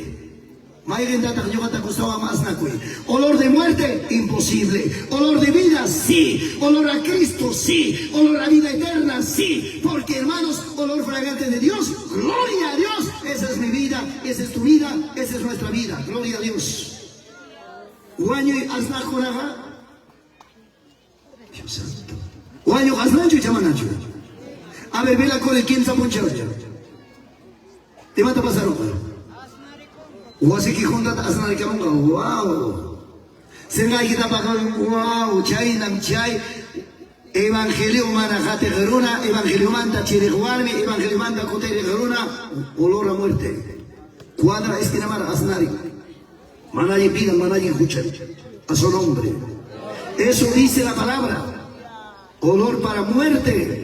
Mayqintataq ñuqata gustawan asnakuy. Olor de muerte, imposible. Olor de vida, sí. Olor a Cristo, sí. Olor a vida eterna, sí. Porque, hermanos, olor fragante de Dios, gloria a Dios. Esa es mi vida, esa es tu vida, esa es nuestra vida. Gloria a Dios. Wañuy asnaqkunaqa. Dios santo. Wañuy asnanchu chamanachu. A ver, vela con el kimsa punchawcha. Imata pasarunqa? Wasiki huntata asnarikamunqa, wow. Sinqaykitapaqa, wow, chaynam chay evangelio mana qatiq runa, evangeliomanta chiriq warmi, evangeliomanta kutiriq runa, olor a muerte. Cuadra esquinamara asnari. Mana allin vida, mana allin hucha. A su nombre. Eso dice la palabra. Olor para muerte.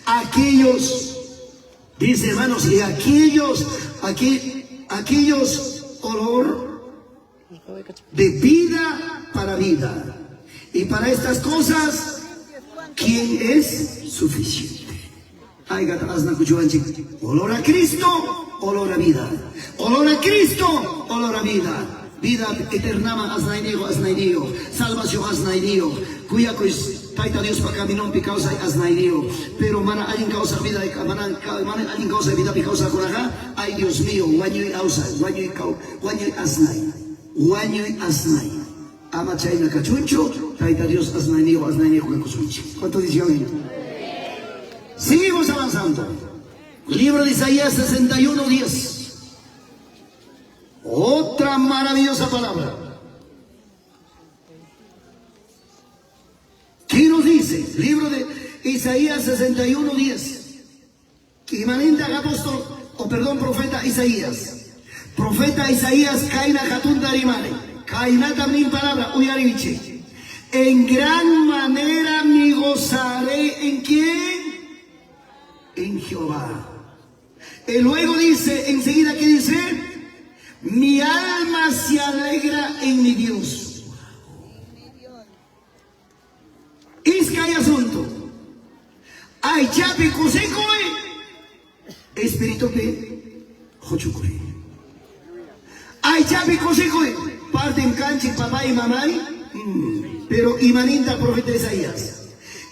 Aquellos, dice hermanos, y aquellos, aquí, aquellos olor de vida para vida. Y para estas cosas, ¿quién es suficiente? Olor a Cristo, olor a vida. Olor a Cristo, olor a vida. Vida eterna asnayniyoq asnayniyoq. Salvación asnayniyoq. Kuyakuy Tayta Diospa caminonpi kawsay asnayniyoq. Pero mana allin kawsaq vida, mana, mana allin kawsay vidapi kawsaqkunaqa, ay Dios mío, wañuy awsay, wañuy kaw, wañuy asnay. Wañuy asnay. Ama chayna kachunchu, Tayta Dios asnayniyoq asnayniyoq kakusunchik. ¿Cuánto dice amén? Seguimos avanzando. Libro de Isaías 61, 10. Otra maravillosa palabra. ¿Qué nos dice? Libro de Isaías 61, 10. Imaninta apóstol, o perdón, profeta Isaías. Profeta Isaías, kayna hatunta rimare. Kaynata nin palabra, uyariche. En gran manera me gozaré en quién? En Jehová. Y luego dice, enseguida que dice, mi alma se alegra en mi Dios. Iskay asunto. Aychapi kusikuy, espiritupi huchukuy. Aychapi kusikuy, partem kanchik papá y mamay, pero imaninta profeta Isaías.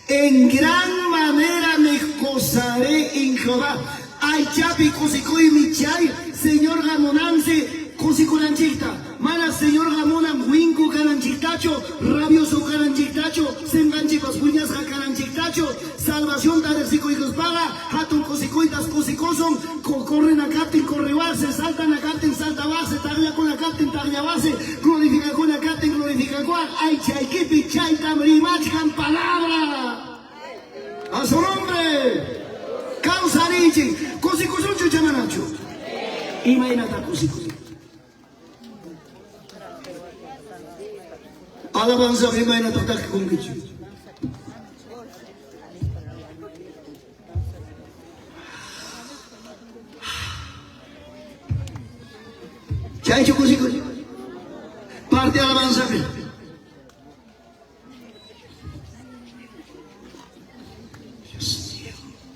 En gran manera me gozaré en Jehová. Aychapi kusikuy michay, Señor gamonanse kusikunanchikta. Mana Señorqa munan winku kananchiktachu, rabioso kananchiktachu, senqanchikpas wiñasqa kananchiktachu. Salvacionta riqsikuykuspaqa hatun kusikuytas kusikusun, correna kaptin corriwaqsi, saltana kaptin saltawaqsi, taqllakuna kaptin taqllawaqsi, glorificakuna kaptin glorificakuwaq. Aychaykipi chaytam rimachkan palabra. A su nombre. Kawsariychik. Kusikusunchu chamanachu. Imaynata kusikusun. Alabanza imaynata takikunkichik. Chaychu kusikuy. Parte alabanzapi.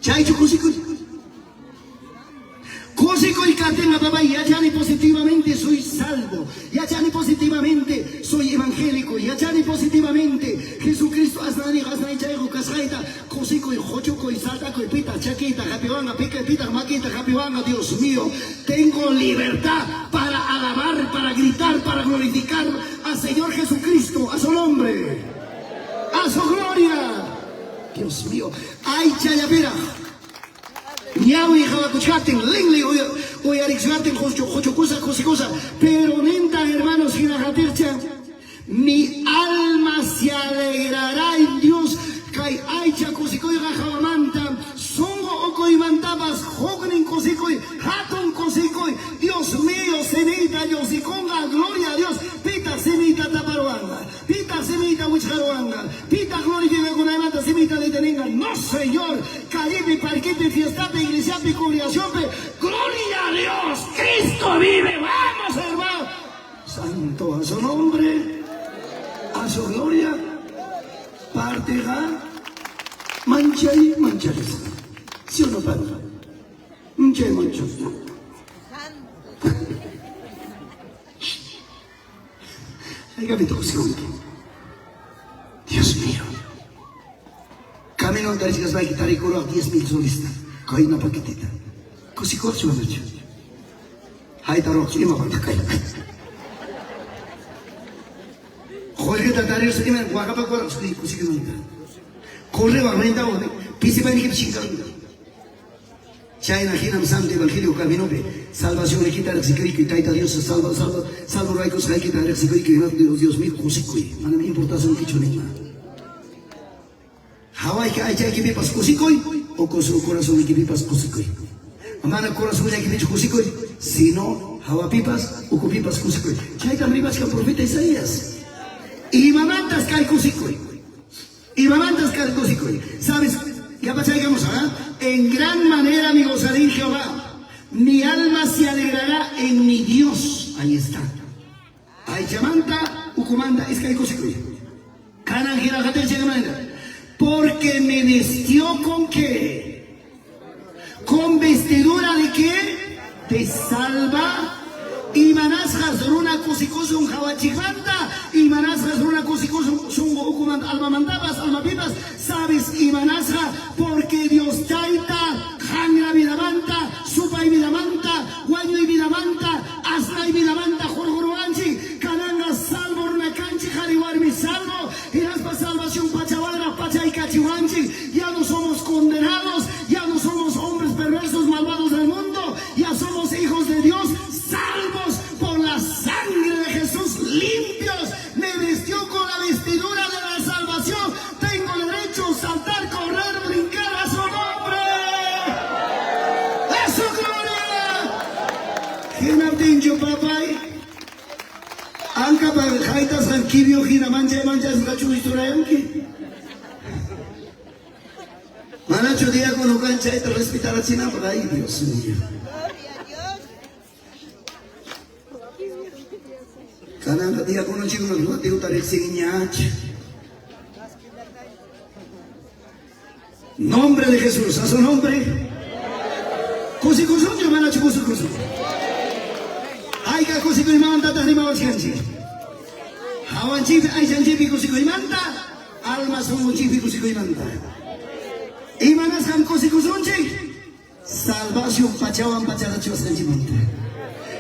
Chaychu kusikuy. Kusikuy kaptinqa papá, yachani positivamente soy salvo. Yachani positivamente soy evangélico. Yachani positivamente Jesucristo asnani asnani chayku kasqayta. Kusikuy, huchukuy, saltakuy, pita, chakita, hapiwanga, pika, pita, maquita, hapiwanga, Dios mío. Tengo libertad para alabar, para gritar, para glorificar al Señor Jesucristo, a su nombre, a su gloria. Dios mío. Ay, chayapira. Ñawi hawakuchkatin, linli uyarikshkatin, huchukusa, kusikusa. Pero nintan, hermanos, hinajatircha, mi alma se alegrará en Dios. Kay aycha kusikuyqa hawamanta, sunqu ukuymantapas huknin kusikuy, hatun kusikuy. Dios mío, simiyta lluqsikunqa, gloria a Dios. Pita simiyta taparuwanqa, pita simiyta wichqaruwanqa, pita glorificakunaymanta simiyta deteninqa. No, Señor, callepi, parquepi, fiestapi, iglesiapi, congregacionpi, gloria a Dios, Cristo vive, vamos, hermano. Santo a su nombre, a su gloria, partiqa manchay mancharis. ¿Sí o no, padre? Manchay manchas. Santo. Haykapitaq kusikunki. Dios mío. Camino tarichkaspayki tarikuruwaq 10,000 solista. Kayna paquetita. Kusikuwaqchu manachu? Haytaruwaqchu imapaqtaq kay? Qullqita tariruspa ima waqapakuwarqachu kusikunanta. Correwaq rentawaq pisipaynikipi chinkarunki. Chayna hinam Santo Evangelio caminopi salvacionnikita riqsikuyki, Tayta Dios salva salva salvo raykusqaykita riqsikuyki, Dios, Dios mío, kusikuy. Manam importasunkichu nima. Hawayki aychaykipipas kusikuy o corazonnikipipas kusikuy. Mana corazonllaykipichu kusikuy, sino hawapipas ukupipas kusikuy. Chaytam rimachkan profeta Isaías. Imamantas kay kusikuy. Imamantas kay kusikuy. ¿Sabes? Ya pachaygamos, ¿ah? En gran manera me gozaré en Jehová. Mi alma se alegrará en mi Dios. Ahí está. Aychamanta, ukumanta, iskay kusikuy. Kanan manera. Porque me vistió ¿con qué? Con vestidura de qué? De salva. Imanasqas runa kusikusun hawachikmanta, imanasqas runa kusikusun sunqu ukumanta almamantapas, almapipas, sabes imanasqa, porque Dios tayta qanra vidamanta, supay vidamanta, wañuy vidamanta, asnay vidamanta hurquruwanchik, kananqa salvo runa kanchik, qhari warmi salvo, hinaspa salvación pachawanraq pachaykachiwanchik, ya no somos condenados, ya no somos hombres perversos, malvados del mundo, ya somos hijos de Dios, salvos por la sangre de Jesús, limpios. Me vistió con la vestidura de la salvación. Tengo derecho a saltar, correr, brincar a su nombre. ¡A su gloria! Hinaptinchu papay. Anka haytasqan kibio hina manchay manchasqachu isturayanki. Manachu diácono kan chayta respetarachinapaq, ay Dios mío. Gloria a Dios. Kananqa diácono chikuna nuqatiuta riqsinñach. Nombre de Jesús, a su nombre. Kusikusunchu manachu kusikusun. Hayka kusikuymantataq rimawachkanchik. Hawanchikpi aychanchikpi kusikuymanta, alma sunqunchikpi kusikuymanta. Imanasqam kusikusunchik? Salvación pachawan pacharachiwasqanchikmanta.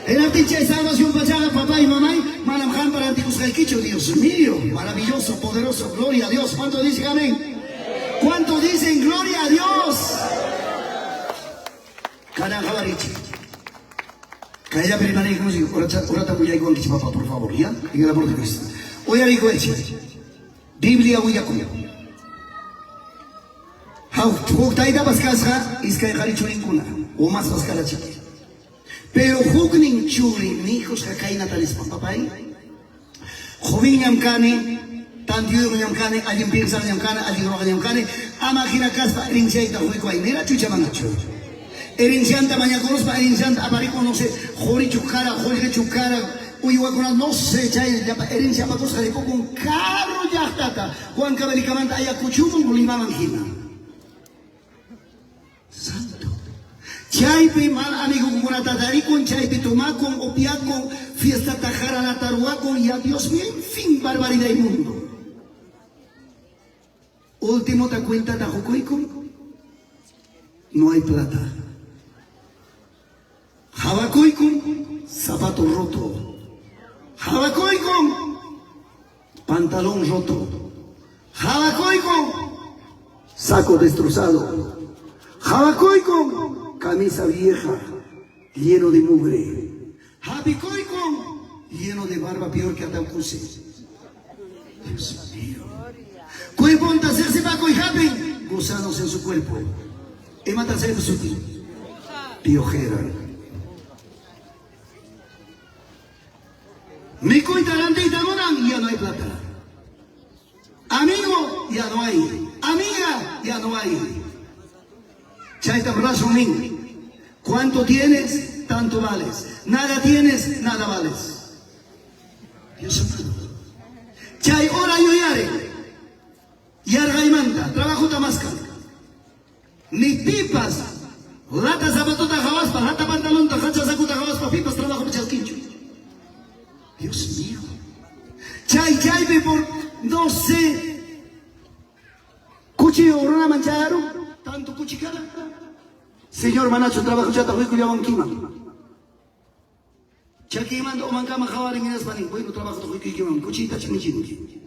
Hinaptin chay salvación pachaqa, papá y mamay, manam qampa rantikusqaykichu. Dios mío, maravilloso, poderoso, gloria a Dios. ¿Cuánto dicen amén? ¿Cuánto dicen gloria a Dios? Kanan qhawarichik. Kayllapi rimariykuchik, urata willaykuwankichik, papá, por favor, ¿ya? En el amor de Cristo. Uyariykuwaychik. Biblia willakun. Huk taytapas kasqa iskay qhari churinkuna, o maspas karachik. Pero huknin churi nikusqa kaynata nispa: "Papay, jovenñam kani, tantiyuyuqñam kani, allin piensaqñam kani, allin ruwaqñam kani, ama hina kaspa herenciayta quykuway", nirachu icha manachu? Herencianta mañakuruspa herencianta aparikun, no sé, qurichu kara, qullqichu kara, uywakuna, no sé, chay llapa herencia apakusqa ripukun karu llaqtata, Huancavelikamanta Ayacuchuman, Limaman hina. Santo. Chaypi mal amigukunata tarikun, chaypi tomakun, upiakun, fiestata jaranata ruwakun, ya Dios mío, en fin, barbaridad mundo. Último ta cuentata qukuykun, no hay plata. Qawakuykun, zapato roto. Qawakuykun, pantalón roto. Qawakuykun, saco destrozado. Qawakuykun, camisa vieja, lleno de mugre. Hapikuykun, lleno de barba peor que Ataucuse. Dios mío. Cuerponta seqsipakuy hapin, gusanos en su cuerpo. Imata suti? Piojera. Mikuyta rantiyta munan, ya no hay plata. Amigo, ya no hay. Amiga, ya no hay. Chayta razón nin. ¿Cuánto tienes? Tanto vales. Nada tienes, nada vales. Dios amado. Chay hora yuyare. Yarqaymanta, trabajota maskan. Ni pipas. Lata zapatota qawaspa, lata pantalonta, hacha sakuta qawaspa, pipas trabajo chaskinchu. Dios mío. Chay chaypi por, no sé, kuchi runaman chayaru, tanto kuchi kara. Señor, manachu trabajo chata quykullawankiman. Chakimanta umankama qawarin hinaspa nin: "Bueno, trabajo quykiman, kuchita michinki.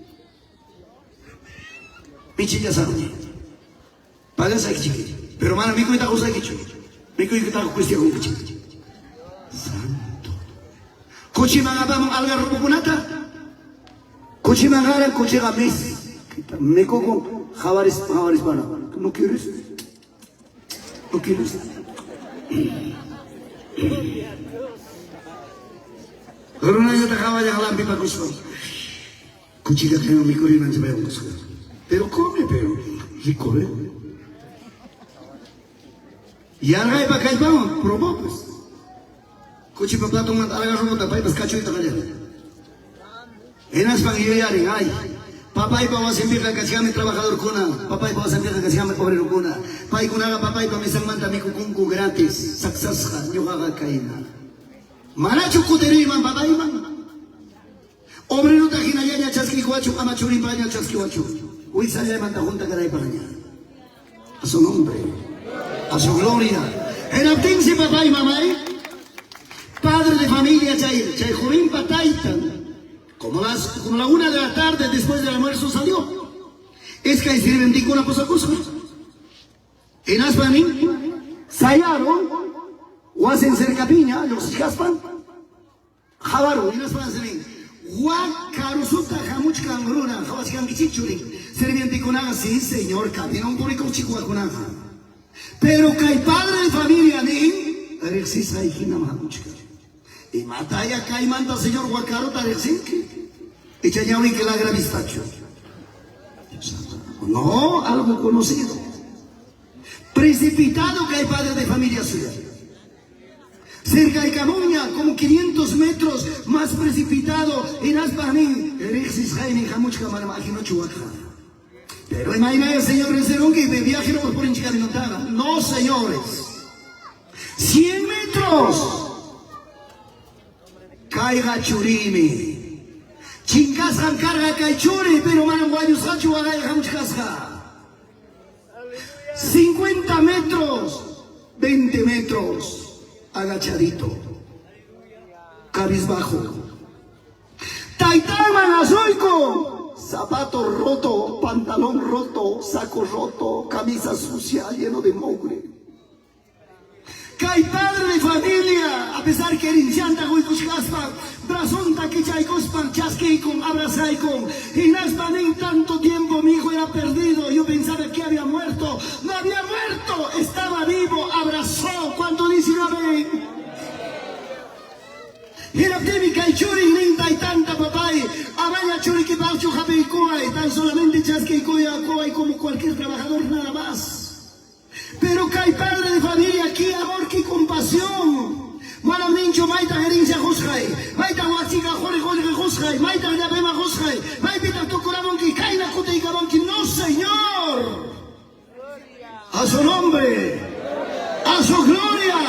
Michillasaqmi. Pagasaykichik. Pero mana mikuyta qusaykichu. Mikuytaqa cuestiakunkichik." Santo. Kuchiman apamun algarrobokunata. Kuchiman qaran, kuchiqa mis. Mikukun qawaris qawarispana. "¿No quieres? ¿No quieres?" Runallata qawallaq lampipakuspa. Kuchita kayman mikuriman chaypaywan. Pero come, pero rico, ¿eh? Yarqaypa kallpawan probó, pues. Kuchipa platonmanta algarrobota paypas kachuyta qallarin. Hinaspan yuyarin: "Ay, papaypa wasinpiqa kachkanmi trabajadorkuna, papaypa wasinpiqa kachkanmi obrerokuna. Paykunaqa papaypa mesanmanta mikukunku gratis, saksasqa, ñuqaqa kayna. Manachu kutiriyman papayman? Obrerota hinallaña chaskikuwachun, ama churinpaña chaskiwachun. Wiksallaymanta hunta kanaypaqña." A su nombre, a su gloria. Hinaptinsi papá y mamá, padre de familia chay, chay jovenpa taytan, como la 1 de la tarde después del almuerzo salió. Iskay sirvientekuna pusakusqa. Hinaspa nin, sayarun, wasin cercapiña, lluqsichkaspa, qawarun, hinaspa nin: "Wak karusuta hamuchkan runa, qawachkankichikchu?" nin. Sirvientekunaqa: "Sí, señor, caminon purikuqchik wakunaqa." Pero kay padre de familia nin: "Riqsisqay hinam hamuchkan. Imataya kaymanta, señor, wakaruta riqsinki? Icha ñawiyki lagra vistachu?" No, algo conocido. Precipitado kay padre de familia suya. Cerca de Camuña, como 500 metros más precipitado, hinaspa nin: "Riqsisqaymi hamuchka, manam ajenochu wakqa." Pero imagina el señor que viaje no por. No, señores. 100 metros. Kayqa churiymi. Chinkasqan karqa kay churi, pero manam wañusqachu waqay hamuchkasqa. 50 metros, 20 metros, agachadito. Cabizbajo. Taytanman asuyko, zapato roto, pantalón roto, saco roto, camisa sucia, lleno de mugre. Kay padre de familia, a pesar que herencianta quykuchkaspa, brazonta kichaykuspan, chaskiykun, abrazaykun, hinaspa nin tanto tiempo mi hijo era perdido, yo pensaba que había muerto, no había muerto, estaba vivo, abrazó. ¿Cuánto dicen amén? Hinaptinmi kay churin nin taytanta, papay, amaña churiykipaqchu hapiykuway, tan solamente chaskiykuway como cualquier trabajador nada más. Pero kay padre de familia, qué amor, qué compasión. Manam ninchu maytaq herencia qusqay, maytaq wakchika quri qullqi qusqay, maytaq llapema qusqay, maypitaq tukuramunki, kayna kutiykamunki. No, Señor. A su nombre, a su gloria.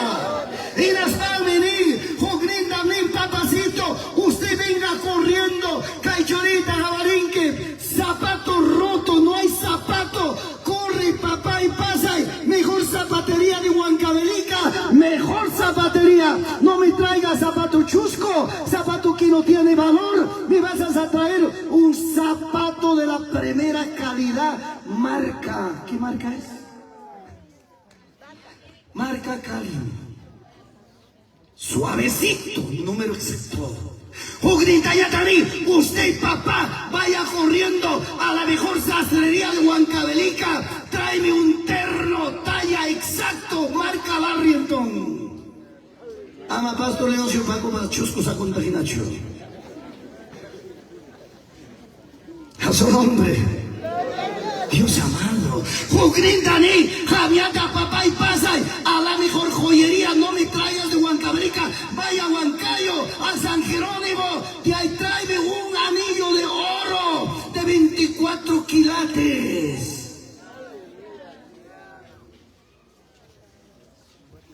Hinaspanmi nin, huknintam nin, papacito, usted venga corriendo, kay churita qawarinki, zapato roto, no hay zapato, corre papá y pasa, mejor zapatería de Huancavelica, mejor zapatería, no me traiga zapato chusco, zapato que no tiene valor, me vas a traer un zapato de la primera calidad, marca, ¿qué marca es? Marca Cali. Suavecito, número exacto. Usted papá, vaya corriendo a la mejor sastrería de Huancavelica. Tráeme un terno, talla exacto, marca Barrington. Ama Pastor Leoncio Paco Chusco Sacontaginacho. A su nombre. Dios amado. Huknintani, Javiata, papá y pasa a la mejor joyería, no me traigas de Huancavelica, vaya a Huancayo, a San Jerónimo, de ahí tráeme un anillo de oro de 24 quilates.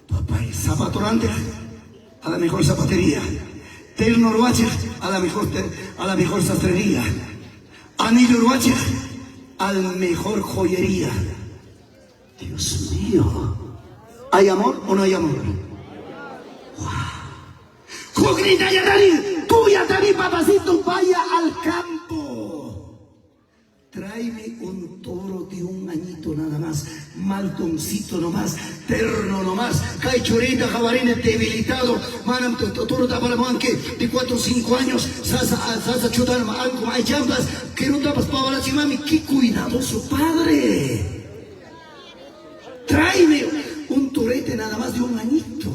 Papá y zapatorante a la mejor zapatería. Terno ruache a la mejor sastrería. Anillo ruache al mejor joyería. Dios mío. ¿Hay amor o no hay amor? ¡Wow! Tú ya también, papacito, vaya al campo. Tráeme un toro de un añito nada más, maltoncito nomás, terno nomás, kay churita jabarine debilitado, manam toro taparamanque de 4 o 5 años, sasa sasa chutarma anco hay champas, que no tapas mami, qué cuidadoso padre. Tráeme un torete nada más de un añito.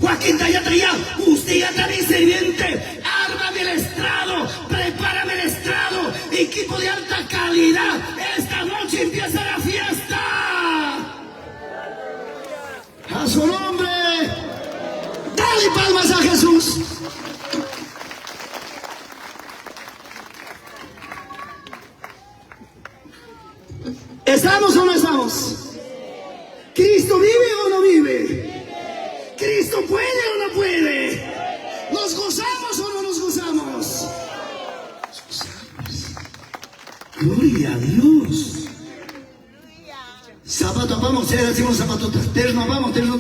Joaquín Tayataya, usted ya también sirviente, ármame el estrado, prepárame el estrado, equipo de alta calidad, esta noche empieza la fiesta. A su nombre, dale palmas a Jesús. ¿Estamos o no estamos? ¿Cristo vive o no vive? ¿Cristo puede o no puede? ¿Nos gozamos o no nos gozamos? Nos gozamos. Gloria a Dios. Zapato vamos, zapato, terno vamos, terno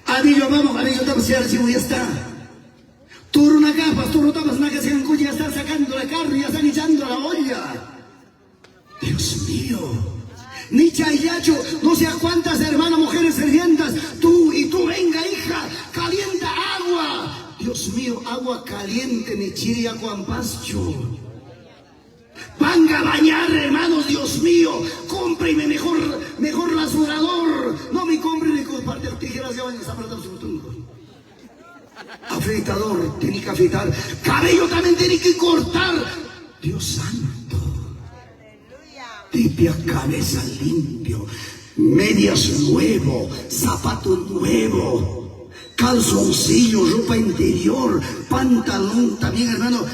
anillo vamos, anillo vamos, ya está. Toro nakapas, toro tapas, ya están sacando la carne, ya están echando a la olla. Dios mío. Ni chayacho, no sé a cuántas hermanas, mujeres sirvientas, tú y tú, venga hija, calienta agua. Dios mío, agua caliente, ni chiria cuampascho. Venga a bañar, hermanos, Dios mío, cómpreme mejor rasurador. No me compre ni con parte de tijeras, ya van a estar. Afeitador, tiene que afeitar. Cabello también tiene que cortar. Dios santo. Limpia cabeza limpio, medias nuevo, zapato nuevo, calzoncillo, ropa interior, pantalón también, hermano,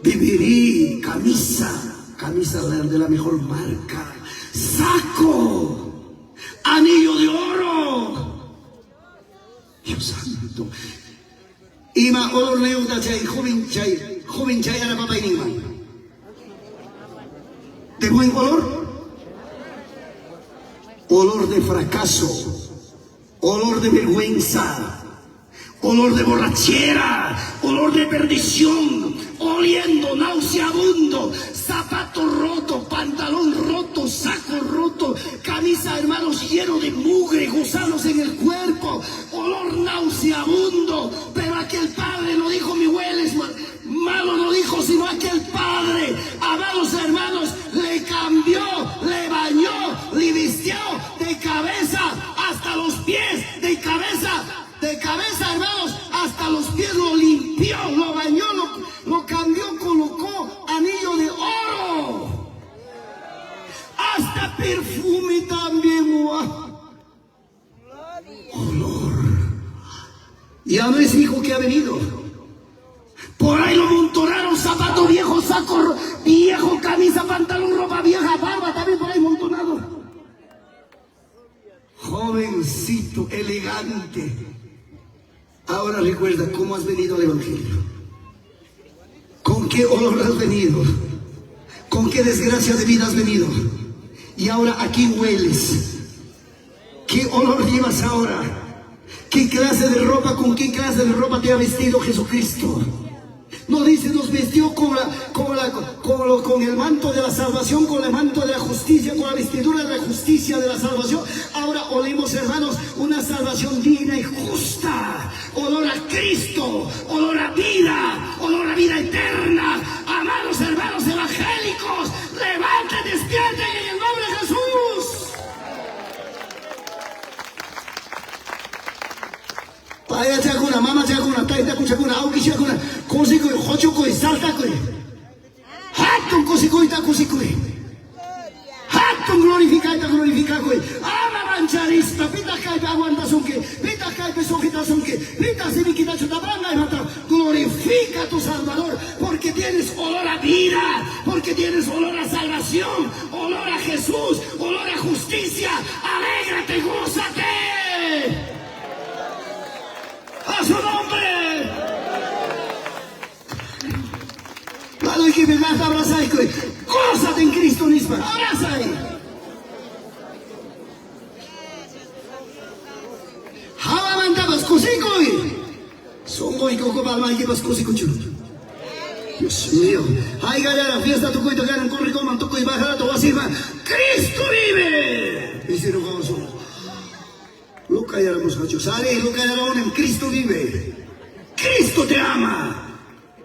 bibirí, camisa, camisa de la mejor marca, saco, anillo de oro. Dios santo. Ima olor neuta chay, joven chay, ara papá y nima. ¿De buen olor? Olor de fracaso, olor de vergüenza, Olor de borrachera, olor de perdición, oliendo nauseabundo, zapato roto, pantalón roto, saco roto, camisa, hermanos, lleno de mugre, gusanos en el cuerpo, olor nauseabundo. Pero aquel padre no dijo, mi hueles malo, no dijo, sino aquel padre, amados hermanos, le cambió, le bañó, le vistió de cabeza hasta los pies, de cabeza, hermanos, hasta los pies, lo limpió, lo bañó, lo cambió, colocó anillo de oro. Hasta perfume también. ¡Wow! Olor. Ya no es hijo que ha venido. Por ahí lo montonaron, zapato viejo, saco viejo, camisa, pantalón, ropa vieja, barba también por ahí montonado. Jovencito, elegante. Ahora recuerda cómo has venido al Evangelio. ¿Con qué olor has venido? ¿Con qué desgracia de vida has venido? Y ahora, ¿a quién hueles? ¿Qué olor llevas ahora? ¿Qué clase de ropa, con qué clase de ropa te ha vestido Jesucristo? No dice, nos vistió con el manto de la salvación, con el manto de la justicia, con la vestidura de la justicia de la salvación. Ahora olemos, hermanos, una salvación digna y justa. Olor a Cristo, olor a vida eterna. Amados hermanos evangélicos, levanten, despierten en el nombre de Jesús. Paya chakuna, mama chakuna, taita kuchakuna, auki chakuna, kusikui, hochukui, saltakui. Hatun kusikuita kusikui. Hatun glorificaita glorificakui. Ama mancharispa, pita kaipe aguantasunki, pita kaipe sujetasunki, pita simiquita chutabranga y mata. Glorifica a tu Salvador, porque tienes olor a vida, porque tienes olor a salvación, olor a Jesús, olor a justicia. Alégrate, gózate. ¡A su nombre! Gózate en Cristo mismo. Abraza ahí. Hawamantapas kusikuy. Sonqoyku palmaykipas kusikuchu. Dios mío. Ay, galera, fiesta tukuyta ganan, corre coman, tukuy bajarato wasima. ¡Cristo vive! Hicieron gozo. Luca yaramos sari, Luca yaramonem, Cristo vive. Cristo te ama.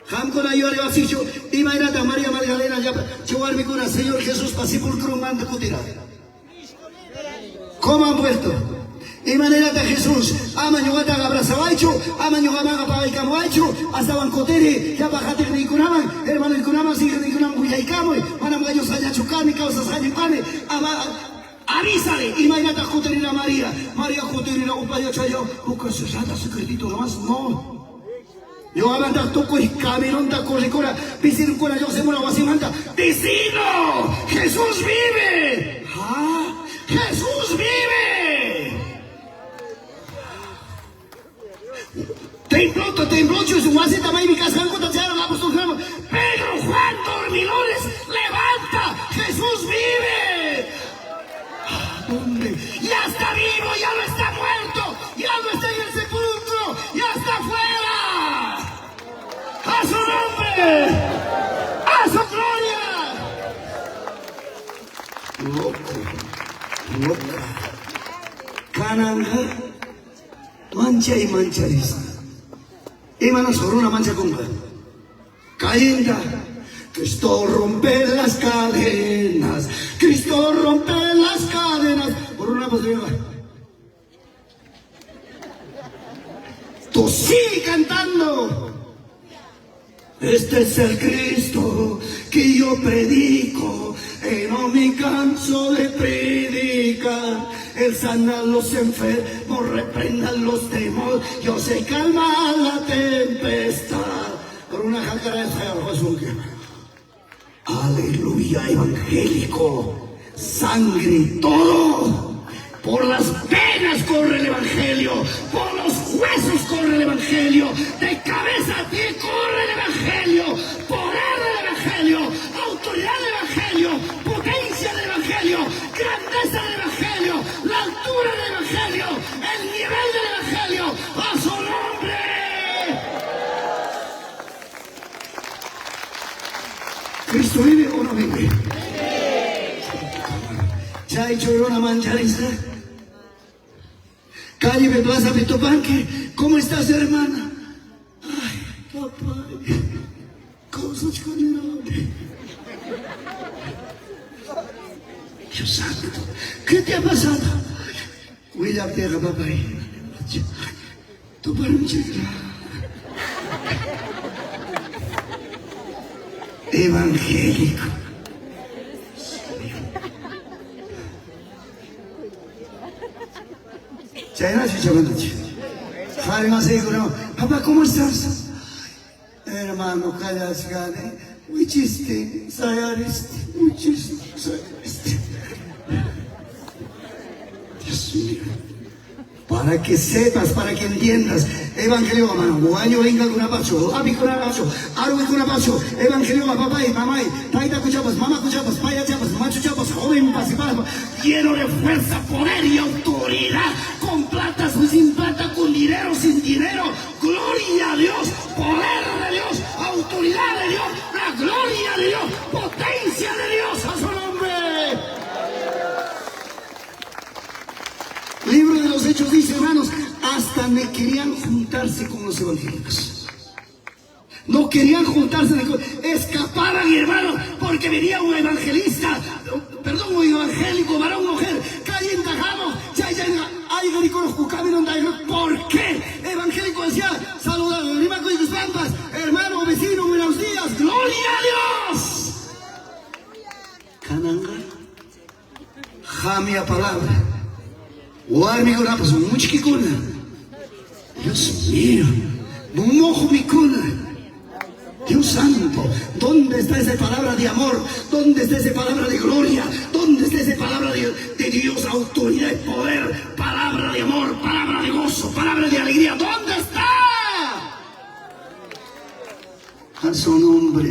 Hamkuna yuari wasichu, imaynata María Magdalena ya chuwarmikuna Señor Jesús pa sepulcro manda kutira. ¿Cómo han vuelto? Imaynata Jesús, ama ñuqata abrazawaychu, ama ñuqamaqa pagaykamuwaychu, astawan kutiri, llapa qatiqniykunaman, hermanoykunaman, siguiqniykunaman willaykamuy, manam wañusqallachu kani, kawsasqañam kani, ama avísale, imaynata kutirina María, María kutirina upayachaya, uka cerrada secretito nomás, no. Yo abanda tukuy caminonta corricura, vecino yo se mura wasimanta, vecino, Jesús vive. Ah, Jesús vive. Tembló, tembló, su wasita maymi kasqankuta chayaran apóstol Pedro, Juan, dormilones, levanta, Jesús vive. ¿Dónde? Ya está vivo, ya no está muerto, ya no está en el sepulcro, ya está afuera. ¡A su nombre! ¡A su gloria! Loco, loca. Kananga, mancha y mancharista. Imanas corona mancha conga. Cayenda. Cristo rompe las cadenas. Cristo rompe las cadenas. Por una posibilidad. Tú sigue cantando. Este es el Cristo que yo predico, y no me canso de predicar. Él sana a los enfermos, reprenda a los demonios, yo se calma la tempestad. Por una jácara de aleluya, evangélico, sangre y todo. Por las venas corre el evangelio, por los huesos corre el evangelio, de cabeza a pie corre el evangelio, poder del evangelio, autoridad del evangelio, potencia del evangelio, grandeza del evangelio, la altura del evangelio, el nivel del evangelio, a su nombre. Chaychu runa mancharisqa. Calle plaza pitupanque. ¿Cómo estás, hermana? Ay, papá. Dios santo. ¿Qué te ha pasado? William papá. Evangélico. Papá, ¿cómo estás? Hermano, callashgane. Wichiste, sayariste, wichiste, sayariste. Dios mío. Para que sepas, para que entiendas. Evangelio, mano, guaño venga con apacho, abi con apacho, arui con apacho, evangelio, papá y mamá, taita cuchapas, mamá cuchapas, paya chapas, macho chapas, joven pasipapas, lleno de fuerza, poder y autoridad, con plata, sin plata, con dinero, sin dinero, gloria a Dios, poder de Dios, autoridad de Dios, la gloria de Dios, potencia de Dios, a su nombre. Libro de los Hechos dice, hermanos, hasta me querían juntarse con los evangélicos. No querían juntarse, escapaban, hermanos, porque venía un evangelista, perdón, un evangélico, varón, mujer, calle ¿por qué? Evangélico decía, saludado, pampas, hermano, vecino, buenos días, gloria a Dios. Cananga, jamia palabra. Dios mío, Dios santo, ¿dónde está esa palabra de amor? ¿Dónde está esa palabra de gloria? ¿Dónde está esa palabra de Dios, autoridad y poder? Palabra de amor, palabra de gozo, palabra de alegría. ¿Dónde está? A su nombre.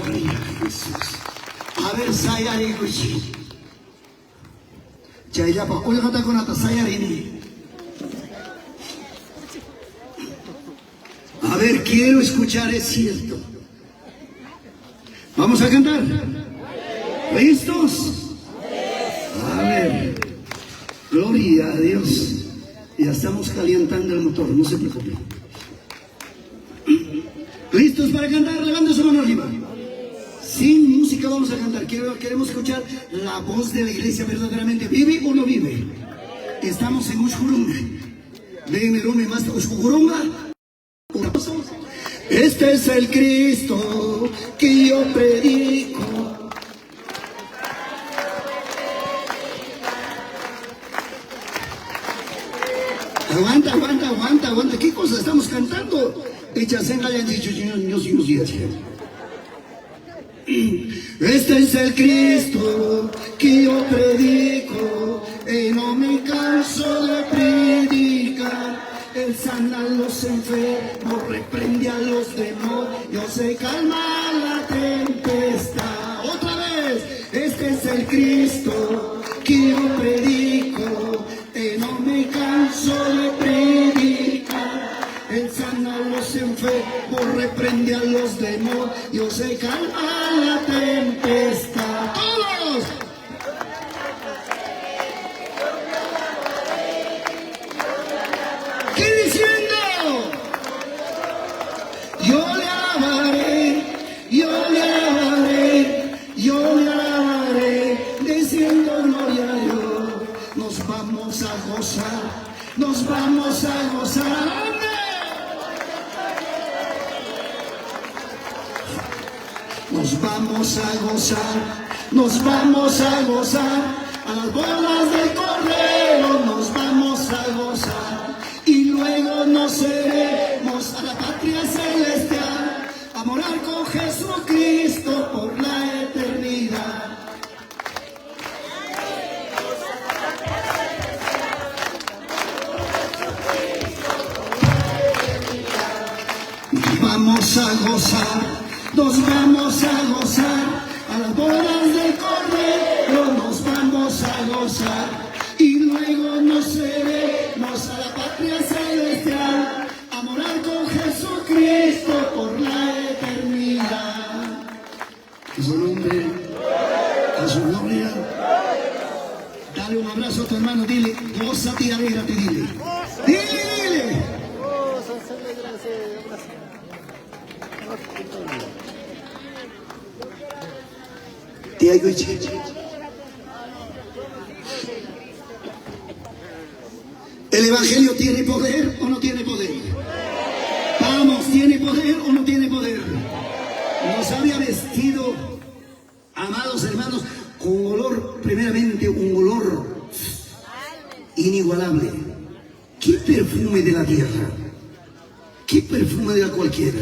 Gloria a Jesús. A ver, sayari kuchi. Chayllapa ullqatakunata sayarini. A ver, quiero escuchar, es cierto. Vamos a cantar. ¿Listos? A ver. Gloria a Dios. Ya estamos calentando el motor, no se preocupen. ¿Listos para cantar? Levanta su mano arriba. Sin música vamos a cantar. Queremos escuchar la voz de la iglesia verdaderamente. ¿Vive o no vive? Estamos en Ushkurunga. Este es el Cristo que yo predico. Aguanta, aguanta, aguanta, aguanta. ¿Qué cosa estamos cantando? Este es el Cristo que yo predico y no me canso de predicar. Él sana a los enfermos, reprende a los demonios, se calma la tempestad. Otra vez, este es el Cristo que yo predico y no me canso de predicar. Él sana a los enfermos, reprende a los demonios, se calma la tempestad. ¡Todos! ¿Qué diciendo? Yo le alabaré, yo le alabaré, yo le alabaré, diciendo gloria a Dios. Nos vamos a gozar, nos vamos a gozar. ¿A dónde? Nos vamos a gozar, nos vamos a gozar, a las bodas del Cordero nos vamos a gozar, y luego nos iremos a la patria celestial, a morar con Jesucristo por la eternidad. Nos vamos a gozar, nos vamos a gozar, a las bodas del Cordero nos vamos a gozar, y luego nos iremos a la patria celestial, a morar con Jesucristo por la eternidad. Dale un abrazo a tu hermano, dile, gózate y alégrate, dile. Dile, dile. ¿El Evangelio tiene poder o no tiene poder? Vamos, ¿tiene poder o no tiene poder? Nos había vestido, amados hermanos, con olor, primeramente un olor inigualable. ¿Qué perfume de la tierra? ¿Qué perfume de la cualquiera?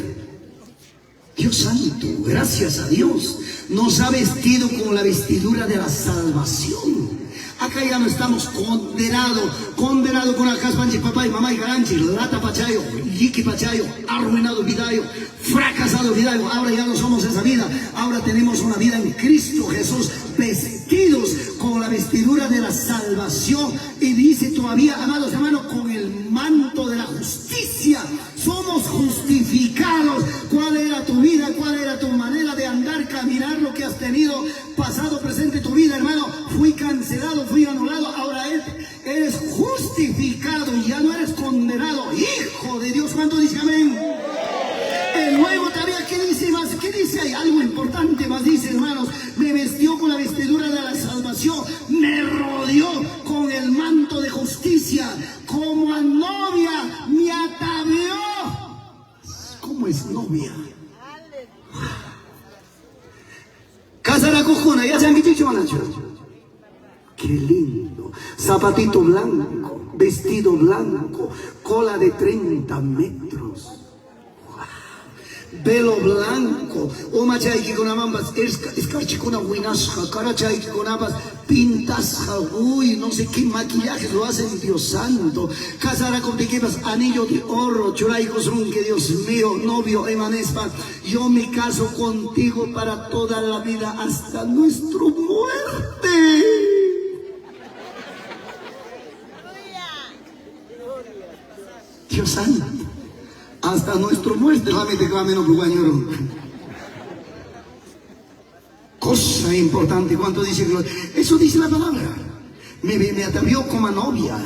Dios santo, gracias a Dios, nos ha vestido con la vestidura de la salvación. Acá ya no estamos condenados, condenado con la caspanchi, papá y mamá y garanchi, lata pachayo, yiki pachayo, arruinado vidayo, fracasado vidayo. Ahora ya no somos esa vida, ahora tenemos una vida en Cristo Jesús, vestidos con la vestidura de la salvación. Y dice todavía, amados hermanos, con el manto de la justicia. Somos justificados. ¿Cuál era tu vida? ¿Cuál era tu manera de andar, caminar, lo que has tenido, pasado, presente, tu vida, hermano? Fui cancelado, fui anulado. Ahora eres justificado, ya no eres condenado. Hijo de Dios, ¿cuánto dice amén? Y luego todavía, ¿qué dice más? ¿Qué dice ahí? Algo importante más dice, hermanos. Me vestió con la vestidura de la salvación, me rodeó con el manto de justicia, como a novia me atavió. ¿Cómo es novia? Casaracujuna, ya se han dicho, manacho. Qué lindo. Zapatito blanco, vestido blanco, cola de 30 metros. Velo blanco, umachaykikunamampas, escarchikuna winasqa, karachaykikunampas, pintasqa, uy, no sé qué maquillaje lo hacen, Dios santo. Casaracuptikipas, anillo de oro, churaykusunki, Dios mío, novio, emanespa, yo me caso contigo para toda la vida hasta nuestra muerte. Dios santo. Hasta nuestro muerte, cosa importante, ¿cuánto dice? Eso dice la palabra. Me atavió como a novia,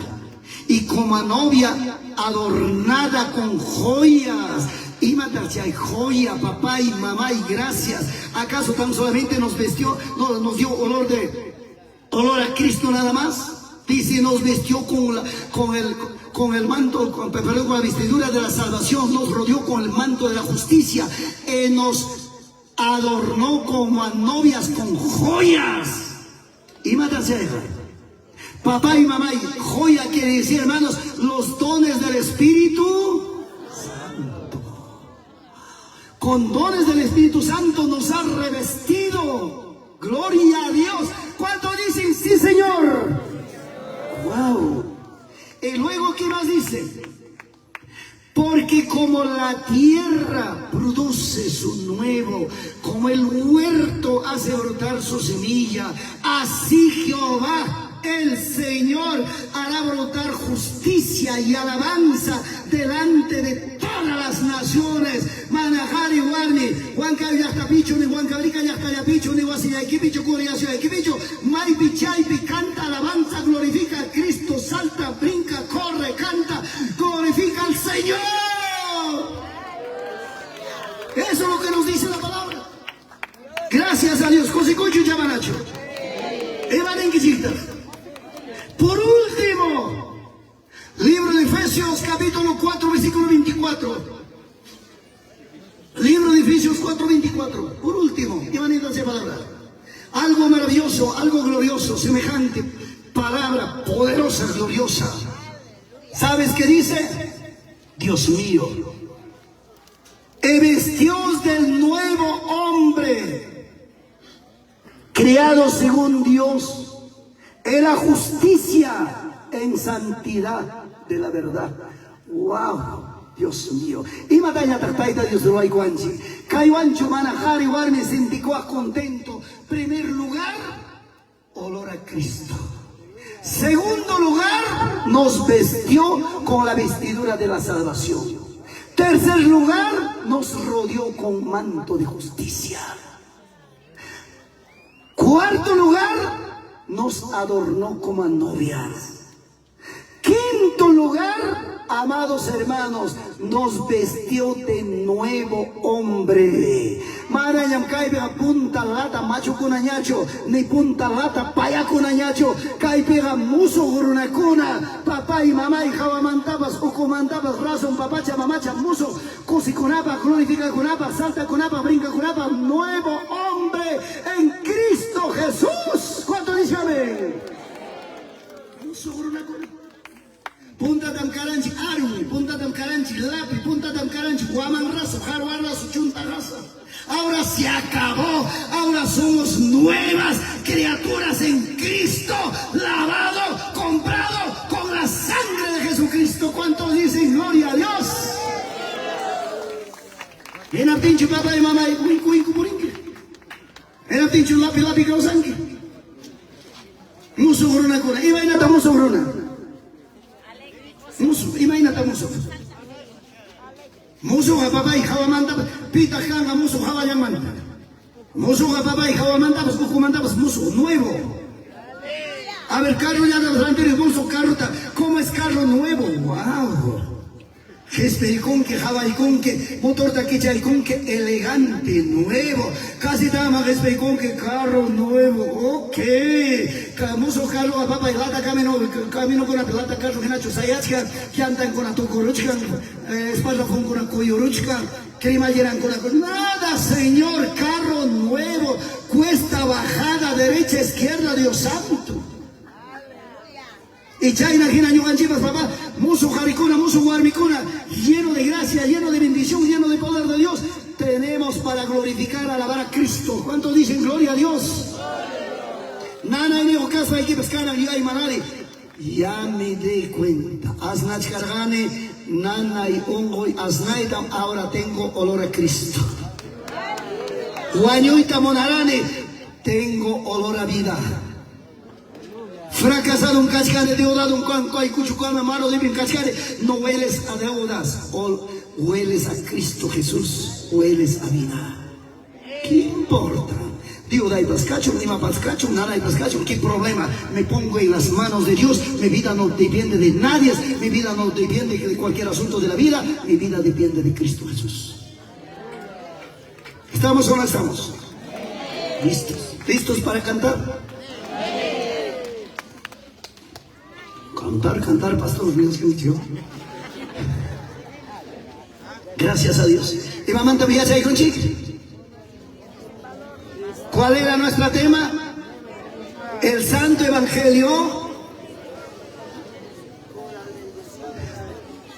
y como a novia adornada con joyas. Y matarse hay joya, papá y mamá, y gracias. ¿Acaso tan solamente nos vestió, no, nos dio olor a Cristo nada más? Dice, nos vestió con el manto, con la vestidura de la salvación, nos rodeó con el manto de la justicia, nos adornó como a novias con joyas. Y mátate, papá y mamá, y joya quiere decir, hermanos, los dones del Espíritu Santo. Con dones del Espíritu Santo nos ha revestido. Gloria a Dios. ¿Cuánto dicen? Sí, Señor. Wow. Y luego, ¿qué más dice? Porque como la tierra produce su nuevo, como el huerto hace brotar su semilla, así Jehová el Señor hará brotar justicia y alabanza delante de todas las naciones. Manajari warmi, Huanca llaqtapichu, ni Huancablica llaqtallapichu, ni Huasiyaykipichu, Curiaciaykipichu, Maypi chaypi, canta alabanza, glorifica a Cristo, salta, brinca, corre, canta, glorifica al Señor. Eso es lo que nos dice la palabra. Gracias a Dios. Cosicucho Yamanacho. Por último, libro de Efesios capítulo 4, versículo 24. Libro de Efesios 4, 24. Por último, esa palabra. Algo maravilloso, algo glorioso, semejante palabra poderosa, gloriosa. ¿Sabes qué dice? Dios mío, vestidos del nuevo hombre, creado según Dios, en la justicia, en santidad de la verdad. ¡Wow! Dios mío. Y matalla tartaita Dios lo hay guanchi. Kaiwancho manajari warmi sentikoa contento. Primer lugar, olor a Cristo. Segundo lugar, nos vestió con la vestidura de la salvación. Tercer lugar, nos rodeó con manto de justicia. Cuarto lugar, Nos adornó como a novias. Quinto lugar, amados hermanos, nos vestió de nuevo hombre. Manañam kaypiqa punta lata machukunañachu, ni punta lata payakunañachu. Kaypiqa musuq runakuna, papay, mamay, hawamantapas, ukumantapas, razón papacha, mamacha, musuq, kusikunapaq, glorificakunapaq, saltakunapaq, brincakunapaq, nuevo hombre en Cristo Jesús. ¿Cuánto dice amén? Musuq runakuna. Puntatam karanchik arwi, puntatam karanchik lapi, puntatam karanchik waman raso, jarwa raso, chunta raso. Ahora se acabó, ahora somos nuevas criaturas en Cristo, lavado, comprado con la sangre de Jesucristo. ¿Cuántos dicen gloria a Dios? Hinaptinchu papá y mamá, winku winku purinki. Hinaptinchu lapi lapi kawsanki. Musuq runakuna, imaynata musuq runa? Musuq, imaynata musuq? Musuqqa papay hawamantapas, pitaq kanqa musuq hawallanmanta. Musuqqa papay hawamantapas, ukumantapas musuq, nuevo. A ver, carro ya rantiris musuq carrota. ¿Cómo es carro nuevo? ¡Wow! Qhispiykunki, hawaykunki, motorta kichaykunki, elegante, nuevo. Casi tama qhispiykunki, carro nuevo. Ok. Musuq carro papay lata camino, caminokunapi lata carro hinachu sayachkan, llantankuna tukuruchkan, espaldafonkuna kuyuruchkan, cremallerankuna. Nada, señor, carro nuevo. Cuesta bajada, derecha, izquierda, Dios santo. Y chayna hina ñuqanchikpas papá, musuq qarikuna, musuq warmikuna, lleno de gracia, lleno de bendición, lleno de poder de Dios, tenemos para glorificar, alabar a Cristo. ¿Cuántos dicen gloria a Dios? Nana y kaspaykipas kanan yuyaymanani. Ya me di cuenta. Asnachkarqani, nanay unquy asnaytam, ahora tengo olor a Cristo. Wañuyta munarani, tengo olor a vida. Fracasado un kachkani, deudado un kay kuchukana, mano de kachkani, no hueles a deudas, hueles a Cristo Jesús, hueles a vida. ¿Qué importa? Deudaypas kachun, imapas kachun, nanaypas kachun, ¿qué problema? Me pongo en las manos de Dios, mi vida no depende de nadie, mi vida no depende de cualquier asunto de la vida, mi vida depende de Cristo Jesús. ¿Estamos o no estamos? ¿Listos? ¿Listos para cantar? Cantar, cantar, pastor, Dios que Gracias a Dios. ¿Y mamá ahí con chiqui? ¿Cuál era nuestro tema? El Santo Evangelio.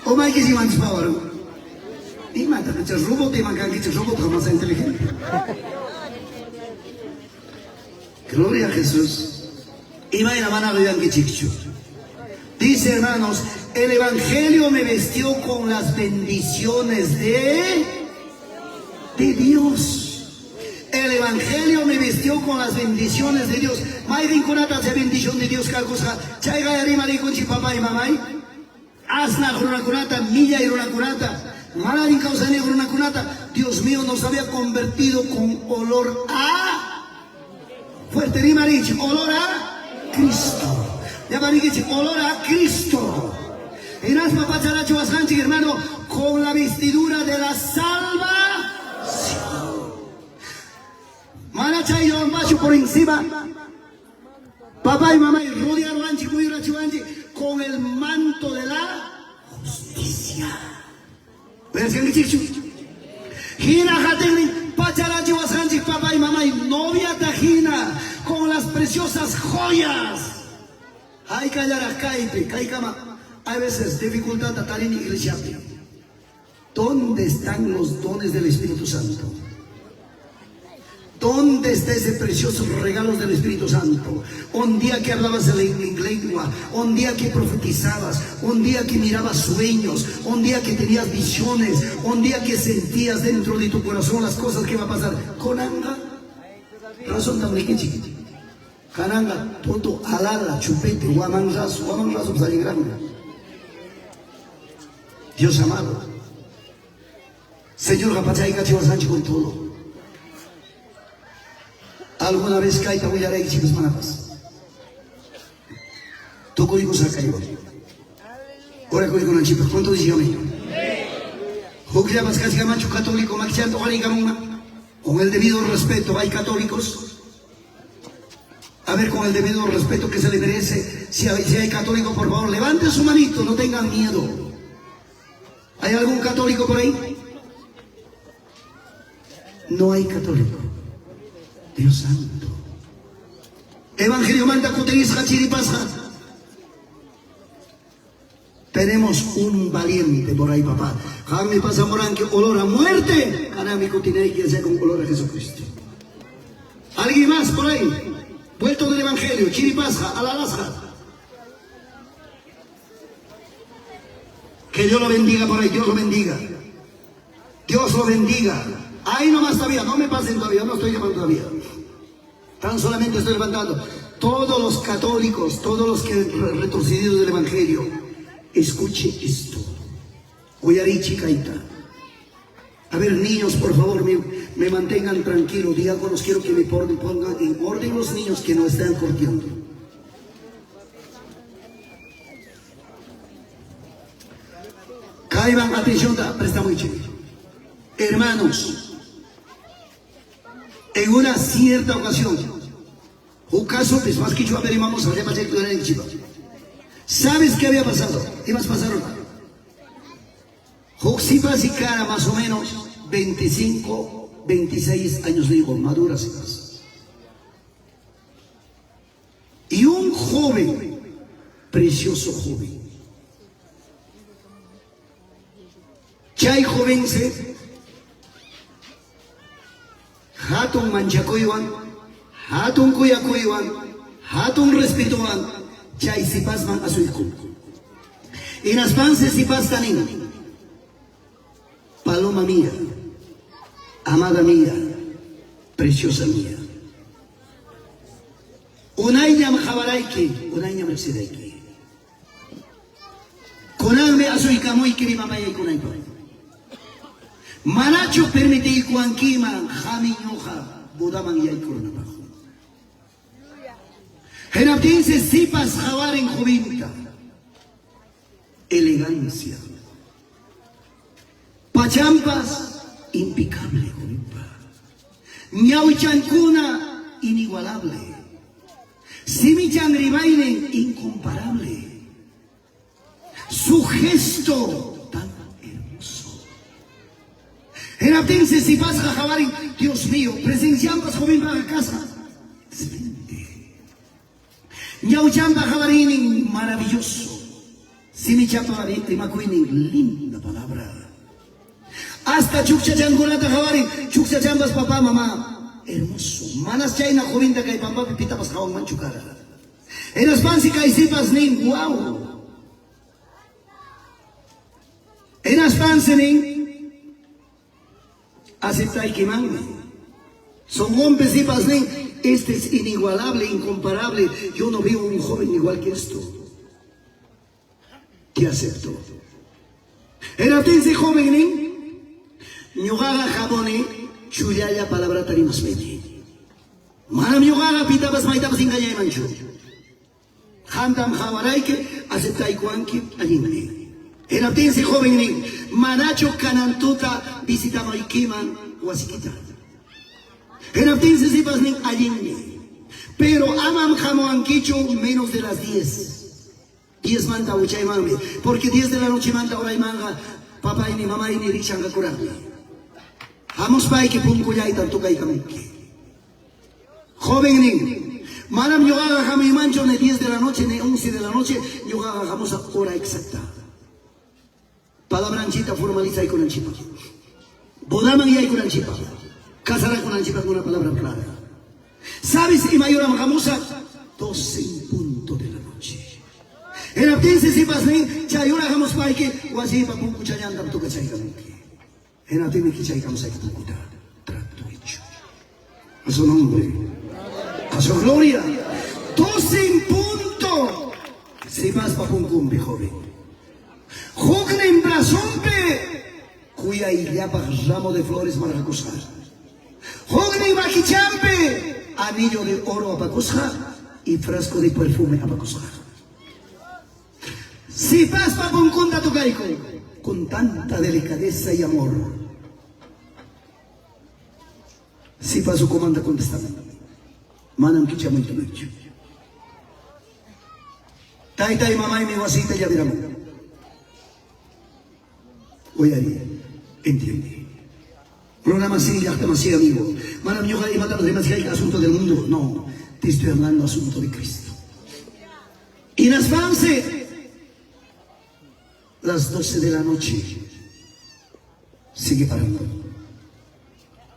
O mai que si manches favor. Ima ta robot ima kankichik robot más inteligente. Gloria a Jesús. Imayna mana yuyankichikchu. Dice, hermanos, el Evangelio me vistió con las bendiciones de Dios. El Evangelio me vistió con las bendiciones de Dios. Mayqinkunata chay bendición de Dios kakusqa. Chayqa rimarikunchik papá y mamay. Asnaq runakunata, millay runakunata, mana allin kawsayniyuq runakunata. Dios mío nos había convertido con olor a... Fuerte rimarich, olor a Cristo. Llamarich, olor a Cristo. Hinaspa pacharachiwasqanchik, hermano, con la vestidura de la salvación. Mana chayllawanpachu por encima. Papá y mamá y rodearuanchik, muyurachiwanchik con el manto de la justicia. Versankichikchu. Hina hatinnin pacharachiwasqanchik papá y mamá y novia tajina con las preciosas joyas. Haykallaraq kaypi, kaykama. Hay veces dificultad tarini iglesiapi. ¿Dónde están los dones del Espíritu Santo? ¿Dónde está ese precioso regalo del Espíritu Santo? Un día que hablabas en lengua, un día que profetizabas, un día que mirabas sueños, un día que tenías visiones, un día que sentías dentro de tu corazón las cosas que iba a pasar. Conanga, razón tan chiquitita. Kananga, todo alala, chupete, guamanrazo, guamanrazo, pues grande. Dios amado. Señor, Gapachayka, con todo. Alguna vez kayta willaraykichik manapas. Tukuykusqa kaywan. Orakuykunanchikpaq. ¿Cuánto dice amén? Hukllapas kachkanmanchu católico makichanta uqariykamunman? Con el debido respeto, ¿hay católicos? A ver, con el debido respeto que se le merece, si hay católico, por favor, levante su manito, no tengan miedo. ¿Hay algún católico por ahí? No hay católico. Dios santo. Evangeliomanta kutirisqa chiripasqa. Tenemos un valiente por ahí, papá. Qammi pasamuranki olor a muerte. Kananmi kutinayki ya con olor a Jesucristo. ¿Alguien más por ahí? Vuelto del Evangelio, chiripasqa, alalasqa. Que Dios lo bendiga por ahí, Dios lo bendiga. Dios lo bendiga. Ahí nomás todavía, no me pasen todavía, no estoy llamando todavía. Tan solamente estoy levantando. Todos los católicos, todos los que han retrocedido del Evangelio, escuche esto. Uyariychik kayta. A ver, niños, por favor, me mantengan tranquilo. Diáconos, quiero que me pongan en orden los niños que no están corteando. Kayman, atención, presta mucho. Hermanos, en una cierta ocasión, un caso, pues más que yo vamos a ¿Sabes qué había pasado? ¿Qué más pasaron? Huk sipas y kara más o menos 25, 26 años, digo, madura sipas. Y un joven, precioso joven. Chay jovensi hatun manchakuywan, hatun kuyakuywan, hatun respetuwan, chay sipasman asuykun. Hinaspansi sipasta nin, paloma mía, amada mía, preciosa mía. Unayñam qawarayki, unayñam riqsirayki. Kunanmi asuykamuyki rimamayaykunaypaq. Manachu permitiykuwankiman qami ñuqa bodaman yaykurunapaq. Hinaptinsi sipas qawarin jovinta. Elegancia. Pachampas impecable jovinpa. Ñawchankuna inigualable. Simichan rimaynin incomparable. Su gesto tan hermoso. Hinaptinsi sipasqa qawarin, Dios mío, presenciampas jovinpa kasqa. Excelente. Ñawchampa qawarinin maravilloso. Simichapa rimakuynin linda palabra. Hasta chukchachankunata qawarin, chukchachampas papá, mamá, hermoso. Manas chayna jovinta kay pampapi pitapas qawanmanchu kara. Hinaspansi kay sipas nin, wow. Hinaspansi nin, aceptaykimanmi. Son sipas nin, este es inigualable, incomparable. Yo no veo un joven igual que esto. Te acepto. Hinaptinsi joven nin, ñuqaqa hamuni chullalla palabrata rimaspayki. Manam ñuqaqa pitapas maytapas engañaymanchu. Qamtam qawarayki, aceptaykuwanki allinmi. Hinaptinsi joven nin, manachu kanan tuta visitamaykiman wasikita. Hinaptinsi sipas nin allinmi. Pero amam hamuwankichu menos de las 10. 10 manta uchaymanmi. Porque 10 de la noche manta oraymanga papayni mamayni rikchanqakuraqmi. Hamuspayki punkullayta tukaykamunki. Joven nin, manam ñuqaqa hamuymanchu ni 10 de la noche ni 11 de la noche, ñuqaqa hamusaq hora exacta. Palabranchita formalizaykunanchikpaq. Bodaman yaykunanchikpaq. Casarakunanchikpaq una palabra clara. ¿Sabes ima horam hamusaq? 12 en punto de la noche. Hinaptinsi sipas nin, chay hora hamuspayki wasiypa punkuchallantam tukachaykamunki. Hinaptinmi kichaykamusayki punkuta. Trato hecho. A su nombre. A su gloria. 12 en punto. Sipaspa punkunpi joven. Huknin brazonpi kuyayllapaq ramo de flores marqakusqa. Huknin makichampi anillo de oro apakusqa y frasco de perfume apakusqa. Sipaspa punkunta tukaykun con tanta delicadeza y amor. Sipas ukumanta contestaman. Manam kichamuyta munanichu. Taytay mamaymi wasiyta llaviramun. Uyari, entiende. Runa masiy, llaqta masiy, amigo. Manam ñuqa imatapas rimachkayki asunto del mundo. No, te estoy hablando asunto de Cristo. Y naspanse las 12 de la noche sigue parando.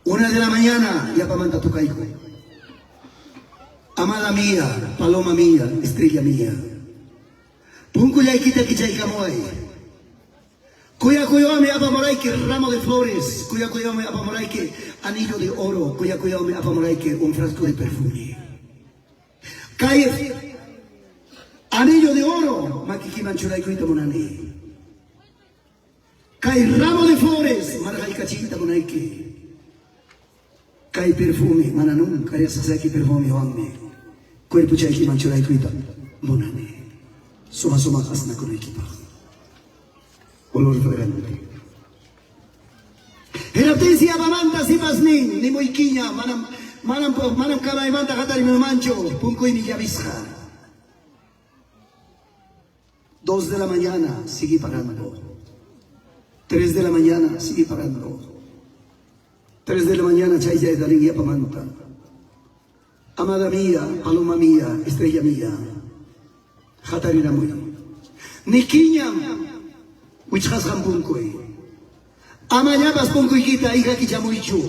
1 de la mañana yapamanta tukayku. Amada mía, paloma mía, estrella mía. Punkullaykita kichaykamuway. Kuyakuywanmi apamurayki ramo de flores. Kuyakuywanmi apamurayki anillo de oro. Kuyakuywanmi apamurayki un frasco de perfume. Kay anillo de oro makikiman churaykuyta munani. Kay ramo de flores marqaykachiyta munayki. Kay perfume mana nunca riqsisqayki perfumewanmi cuerpochaykiman churaykuyta munani. Suma sumaq asnakunaykipaq. Olor fragante. Hinaptinsi yapamanta sipas nin, nimuykiña, manam manam manam kamaymanta hatarimuymanchu, punkuymi llavisqa. 2 de la mañana, sigue parando. 3 de la mañana, sigue parando. 3 de la mañana, chaylla tarin yapamanta. Amada mía, paloma mía, estrella mía. Hatariramuy. Nikiñam, wichqasqam punkuy. Amallapas punkuykita hija kichamuychu.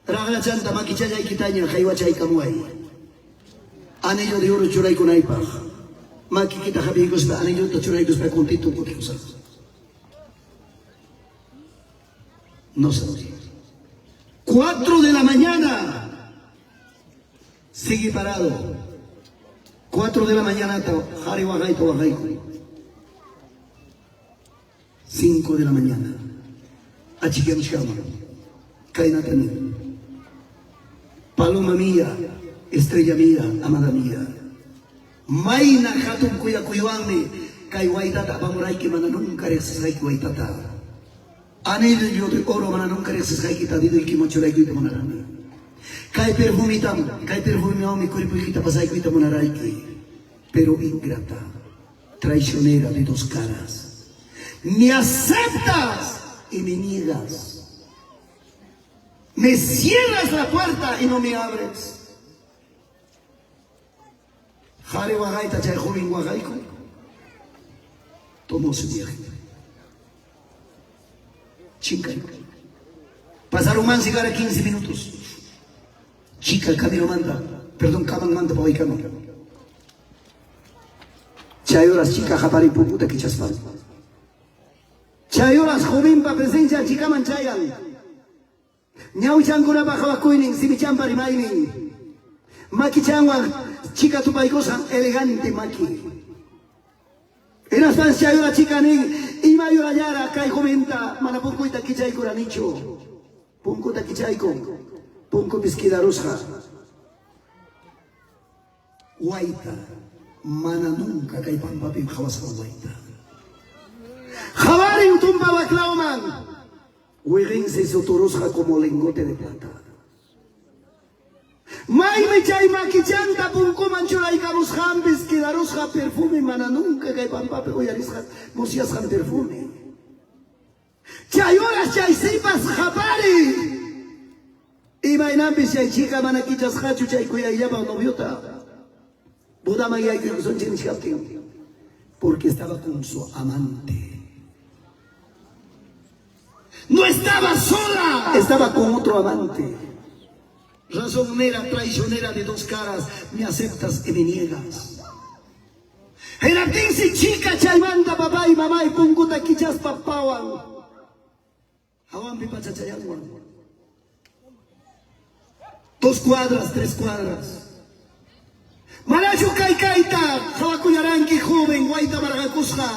Raqrachanta makichallaykitaña haywachaykamuway. Anillo de oro churaykunaypaq. Makikita hapiykuspa anillota churaykuspa contento kutikusaq. No sabía. 4 de la mañana. Sigue parado. 4 de la mañana, qhari waqayta waqayku. 5 de la mañana. Achikyamuchkanman. Kaynata nin. Paloma mía, estrella mía, amada mía. Mayna hatun kuyakuywanmi kay waytata apamurayki mana nunca riqsisqayki waytata. Anillo de oro mana nunca riqsisqaykita dedoykiman churaykuyta munarani. Kay perfumitam, kay perfumiwanmi cuerpoykita pasaykuyta munarayki. Pero ingrata, traicionera de dos caras. Me aceptas y me niegas. Me cierras la puerta y no me abres. Qhari waqayta chay joven waqayku. Tomó su viaje. Chinkay. Pasaron más llegar a 15 minutos. Chica camino manda, perdón, kaman manda pawaykama. Chay horas chica haparin punkuta kichaspa. Chay horas jovenpa presencia chikaman chayan. Ñawichankunapa qhawakuynin, simichanpa rimaynin. Makichanwan chica tupaykusqan elegante maki. Hinaspan chay hora chica nin, ima yurallara kay joventa mana punkuyta kichaykuranichu. Punkuta kichaykun. Punkupis kidarusqa. Wayta, mana nunca kay pampapi qhawasqa wayta. Qhawarin tumpa waklawman. Wiqinsi suturusqa como lingote de plata. Maymi chay makichanta punkuman churaykamusqanpis kidarusqa perfume mana nunca kay pampapi uyarisqa musyasqan perfume. Chay horas chay sipas qapari. Imaynanpis chay chica mana kichasqachu chay kuyayllapa noviota. Bodaman yaykuykusunchik nichkaptin. Porque estaba con su amante. No estaba sola, estaba con otro amante. Razonera, traicionera de dos caras, me aceptas y me niegas. Hinaptinsi chica chaymanta papá y mamá y punkuta kichaspa pawan. Hawanpi pachachayanwan. 2 cuadras, 3 cuadras. Manachu kay kayta, qawakullaranki joven, wayta marqakusqa,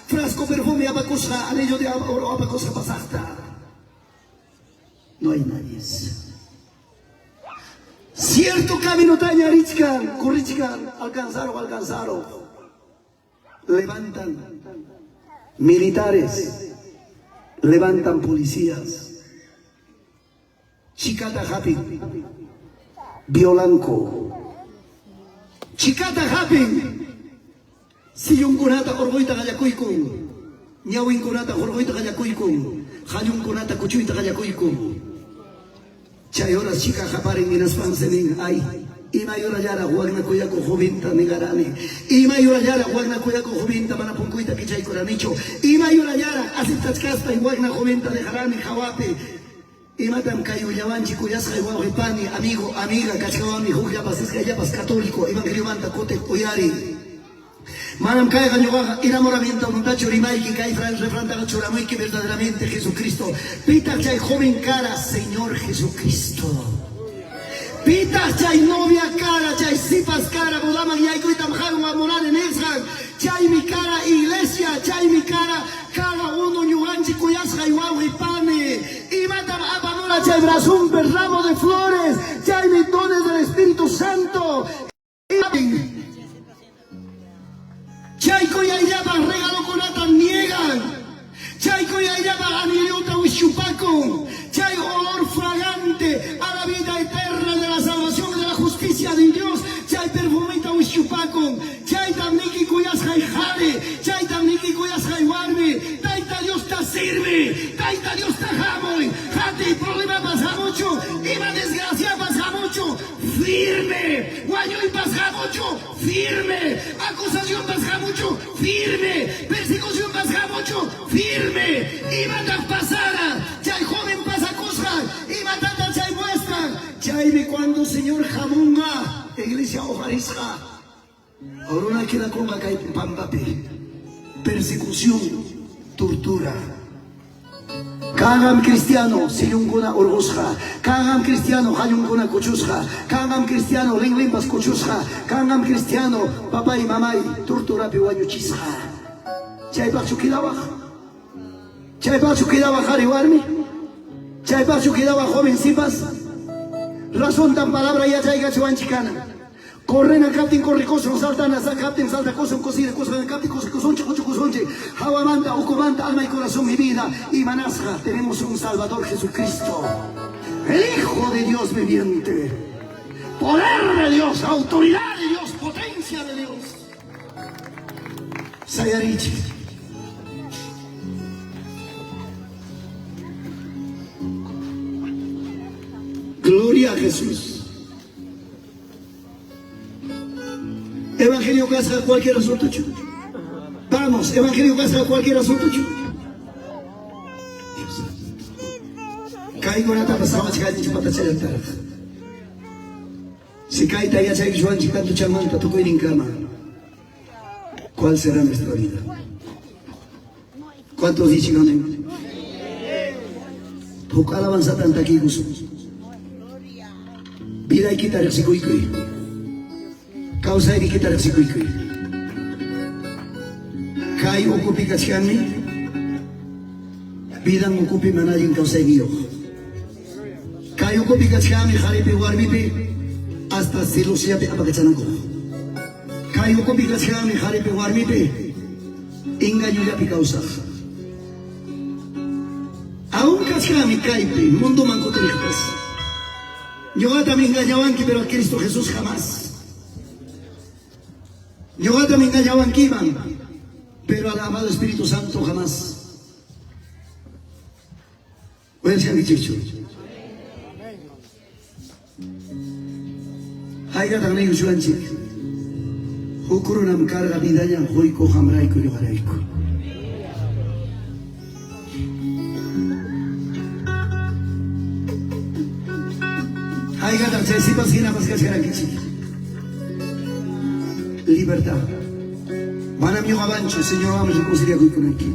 frasco perfume apakusqa, anillo de oro apakusqa pasaqta. No hay nadie. Cierto camino taña richkan, corrichkan, alcanzaron, alcanzaron. Levantan militares, levantan policías. Chikata hapin, violanku. Chikata hapin, sillunkunata hurquyta qallakuykun, ñawinkunata hurquyta qallakuykun, qallunkunata kuchuyta qallakuykun. Chay horas chika qaparin hinaspansi nin, ay, imay horallaraq wakna kuyakuq jovinta negarani, imay horallaraq wakna kuyakuq jovinta mana punkuyta kichaykuranichu, imay horallaraq aceptachkaspay wakna jovinta dejarani hawapi. Imatam kay willawanchik kuyasqay wawqi pani, amigo, amiga, kachkawanmi hukllapas iskayllapas católico, evangeliomanta kutiq uyariy. Manam kayqa ñuqaqa enamoramientomantachu rimayki, kay refrantaqa churamuyki verdaderamente Jesucristo. Pitaq chay joven kara? Señor Jesucristo. Pitaq chay novia kara, chay sipas kara, bodaman yaykuytam qanwan munani nisqan. Chaymi kara iglesia, chaymi kara cada uno ñuqanchik kuyasqay wawqi pani. Imatam apamura chay brazumpi ramo de flores, chaymi dones del Espíritu Santo. Chay kuyayllapaq regalokunata niegan. Chay kuyayllapaq anillota wischupakun. Chay olor fragante a la vida eterna de la salvación y de la justicia de Dios. Chay perfumita wischupakun. Chaytam niki kuyasqay qhari. Chaytam niki kuyasqay warmi. Tayta Diosta sirve. Tayta Diosta hamuy. Qati problemapas hamuchun. Ima desgraciapas hamuchun. Firme. Wañuypas hamuchun. Firme. Acusacionpas hamuchun. Firme. Persecucionpas hamuchun. Firme. Imataq pasara. Chay joven pasakusqan. Imatataq chay muestran. Chaymi cuando Señor hamunqa. Iglesia hoqarisqa. Runa quedakunqa kay pampapi. Persecución, tortura. Kanqam cristiano sillunkuna hurqusqa. Kanqam cristiano qallunkuna kuchusqa. Kanqam cristiano linlinpas kuchusqa. Kanqam cristiano papay mamay torturapi wañuchisqa. Chaypaqchu quedawaq? Chaypaqchu quedawaq qhari warmi? Chaypaqchu quedawaq joven sipas? Razontan palabra yachaykachiwanchik kanan. Correna kaptin corrikusun, saltana kaptin saltakusun, kusirikusqan kaptin kusikusunchik, kuchukusunchik. Hawamanta, ukumanta, alma y corazón, mi vida. Imanasqa, tenemos un Salvador Jesucristo, el Hijo de Dios viviente. Poder de Dios, autoridad de Dios, potencia de Dios. Sayarichik. Gloria a Jesús. Evangelio kasqa cualquier asunto. Vamos, Evangelio kasqa cualquier asunto. Kaykunatapas qawachkanchik patachallantaraq. Si kayta yachaykuchuwanchik kantuchanmanta tukuyninkama. ¿Cuál será nuestra vida? ¿Cuántos dicen amén? Huk alabanzatan takiykusun. Vidaykita riqsikuykuy. Kawsayniykita riqsikuykuy. Kay ukupi kachkanmi vidan ukupi mana allin kawsayniyuq. Kay ukupi kachkanmi qharipi warmipi hasta celosiapi apakachanankuq. Kay ukupi kachkanmi qharipi warmipi engañollapi kawsaq. Aún kachkanmi kaypi mundoman kutiriqpas. Ñuqatam engañawanki, pero a Cristo Jesús jamás. Ñuqatam engañawankiman, pero al amado Espíritu Santo jamás. Uyachkankichikchu. Haykataq niykuchuwanchik. Huk runam karqa vidallan quykuq qamrayku ñuqarayku. Haykataq chay sipas hinapas kachkarankichik. Libertad. Manam ñuqawanchu, Señorwanmi reconciliakuykunayki.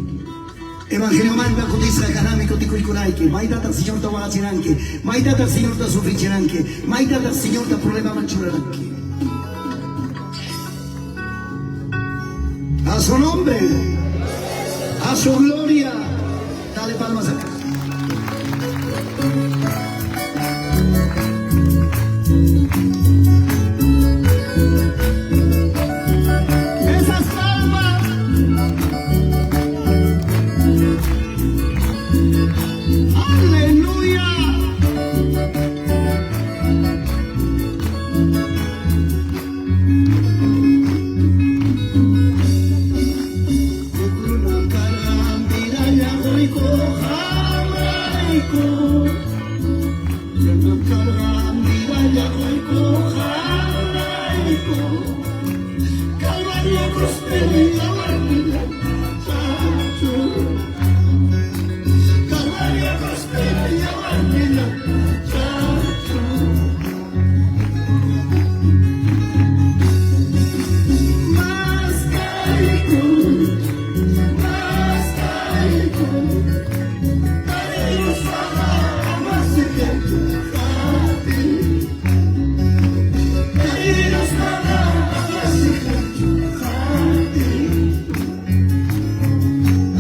Evangeliomanta kutisqa kanami kutikuykunayki. Maytataq Señorta waqachinanki. Maytataq Señorta sufrichinanki. Maytataq Señorta problemaman churaranki. A su nombre, a su gloria. Dale palmas acá. Esas palmas.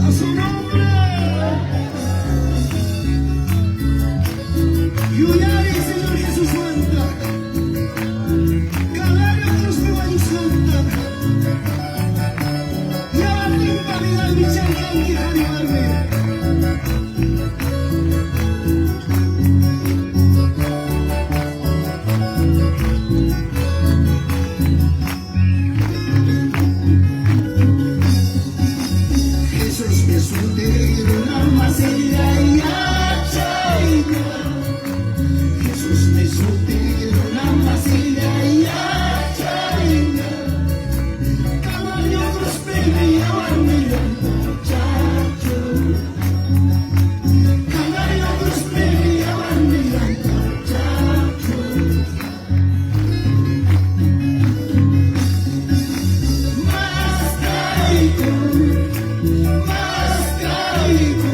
A su nombre. Yuyari, Señor Jesús Santa. Calario Cruz de Santa. Ya limpa vida Michalcanqui Jaribarme. Jesús me sutero, la masilla y achaiga. Jesús me sutero, la masilla y achaiga. Caballo prospera y abarmilla, chacho. Caballo prospera y abarmilla, chacho. Más caigo, más caigo.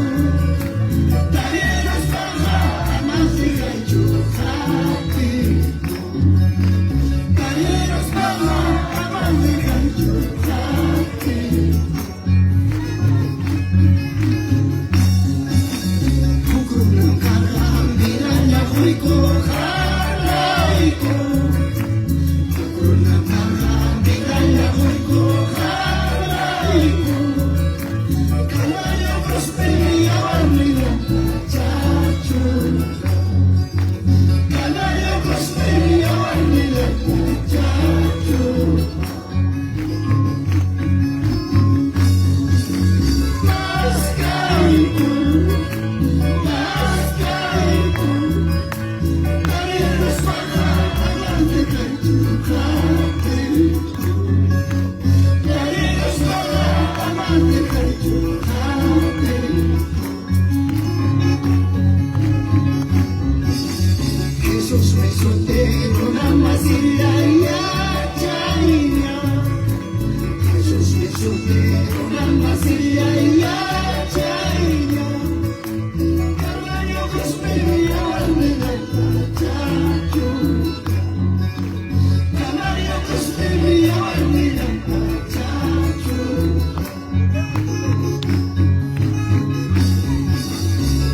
Tareros baja, más de gancho, Tareros baja, más de gancho, Jesús me soltero, una masilla y achaina. Jesús me soltero, una masilla y achaina. Carvalho prosperia, almena, chacho. Canario prosperia, almena, chacho.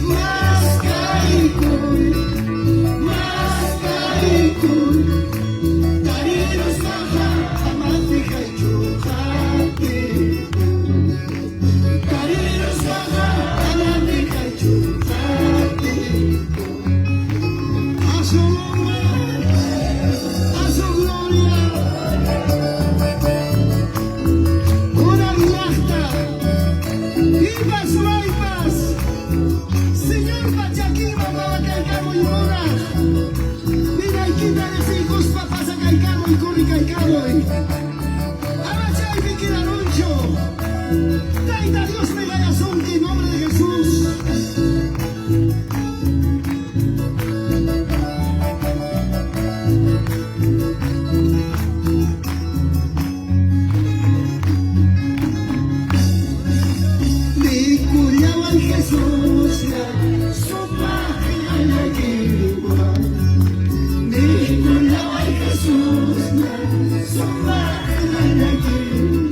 Más caico, más caico. Tareros baja, amante caicho, Tareros baja, amante caicho, A su nombre, a su gloria. Una viajta, vivas vaipas. Señor Pachaquima, Babacaicamo y Mona. Mira y quita de hijos, papás a Caicamo y Curri Caicamo. Abachay, mi quedaroncho. Taita Dios me vaya en nombre de Jesús. Mi culiao al Jesús, ya, su página la quiero. Mi culiao al Jesús, ya, su página la quiero.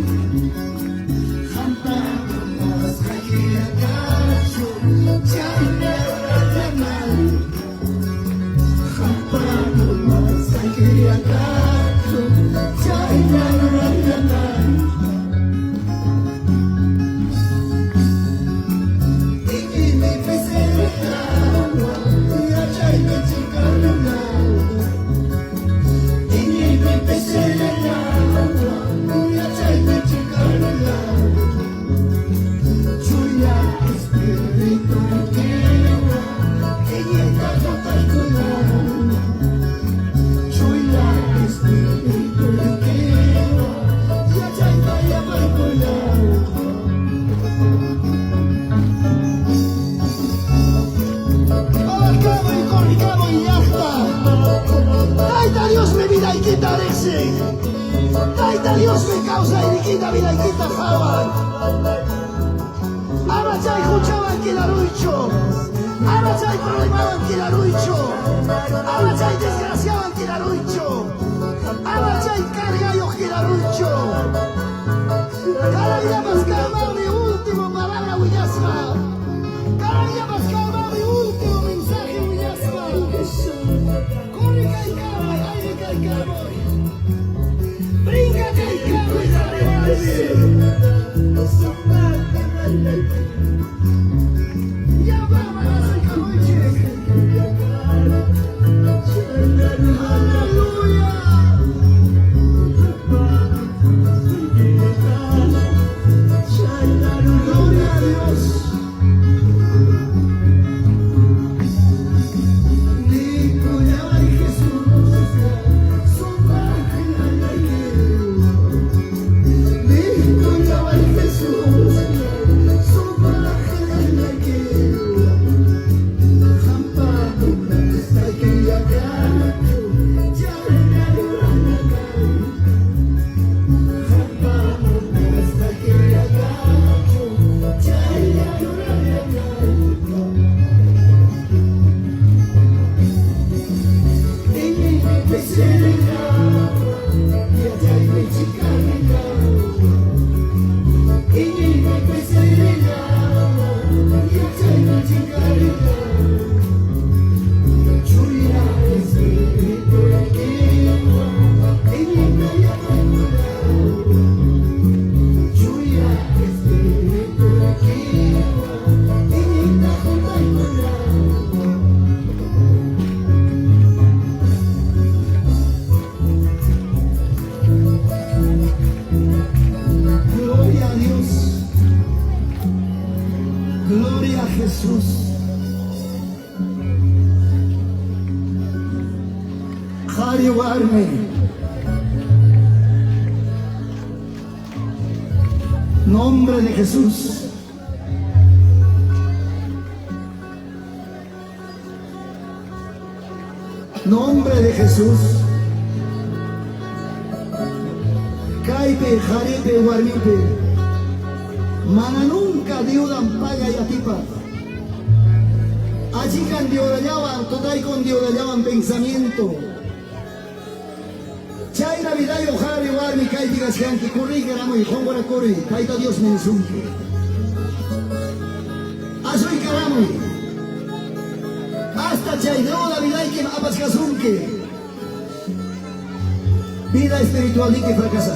riqsin. Tayta Diosmi kawsaynikita vidaykita qhawan. Ama chay huchawan qidaruychu. Ama chay problemawan qidaruychu. Ama chay desgraciawan qidaruychu. Ama chay cargayuq qidaruychu. Cada día más calma mi último palabra willaspa. Cada día más calma mi último mensaje willaspa. Corre kaykamuy, aire kaykamuy. Brinca kaykamuy, sale. Ya vamos a Aleluya. Gloria a Dios. Gloria a Dios. Gloria a Jesús. Qhari warmi. Nombre de Jesús. Nombre de Jesús. Kaypi, qharipi, warmipi. Mana nunca deudan pagay atipaq. Achikan deudallawan, tutaykun deudallawan pensamiento. Chayna vidayo qhari warmi kaypi kachkanki, kurriykaramuy, qunqurakuruy, Tayta Dios nisunki. Asuykaramuy. Hasta chay deuda vidaykim apachkasunki. Vida espiritual que fracasa.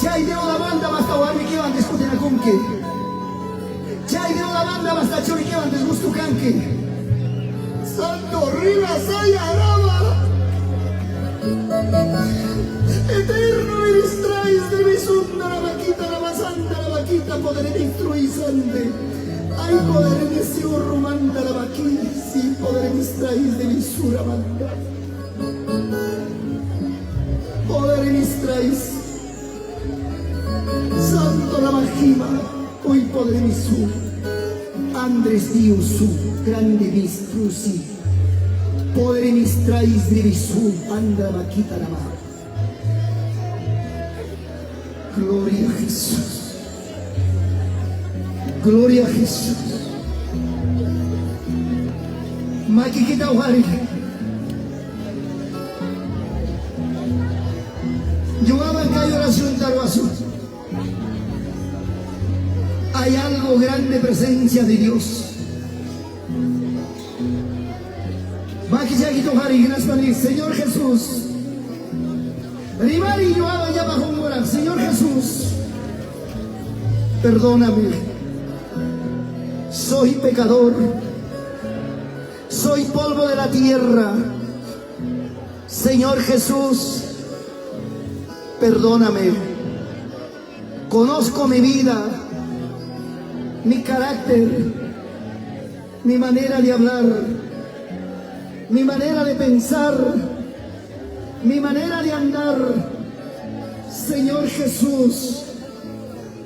Chay deudamanta hasta warmikiwan discutinakunki. Chay deudamanta hasta churikiwan disgustukanki. Santo arriba, saya araba. Eterno me distraes de mi sunda la vaquita, la basanta, la vaquita, poder instruizante. Ay, poder de romanta la vaquita, sí, poder distraes de mi suramanta. Poder distraes. Santo la majima, hoy poder mi su. Andrés Dios su, grande mistrusi. Poder distraes de mi su, anda vaquita la mar. Gloria a Jesús. Gloria a Jesús. Makikita uqhariy. Ñuqaman kay oración ruwasun. Hay algo grande presencia de Dios. Makichaykita uqhariy hinaspa niy, Señor Jesús. Rimari ñuqaman llapa qunquraq, Señor Jesús. Perdóname. Soy pecador. Soy polvo de la tierra. Señor Jesús, perdóname. Conozco mi vida, mi carácter, mi manera de hablar, mi manera de pensar, mi manera de andar. Señor Jesús,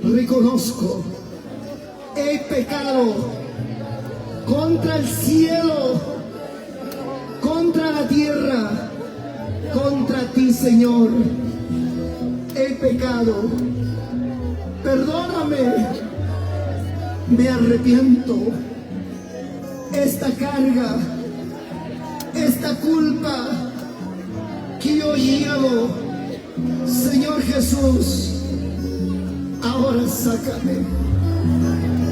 reconozco, he pecado contra el cielo, contra la tierra, Contra ti, Señor, he pecado. Perdóname. Me arrepiento. Esta carga, esta culpa que yo llevo, Señor Jesús, ahora sácame.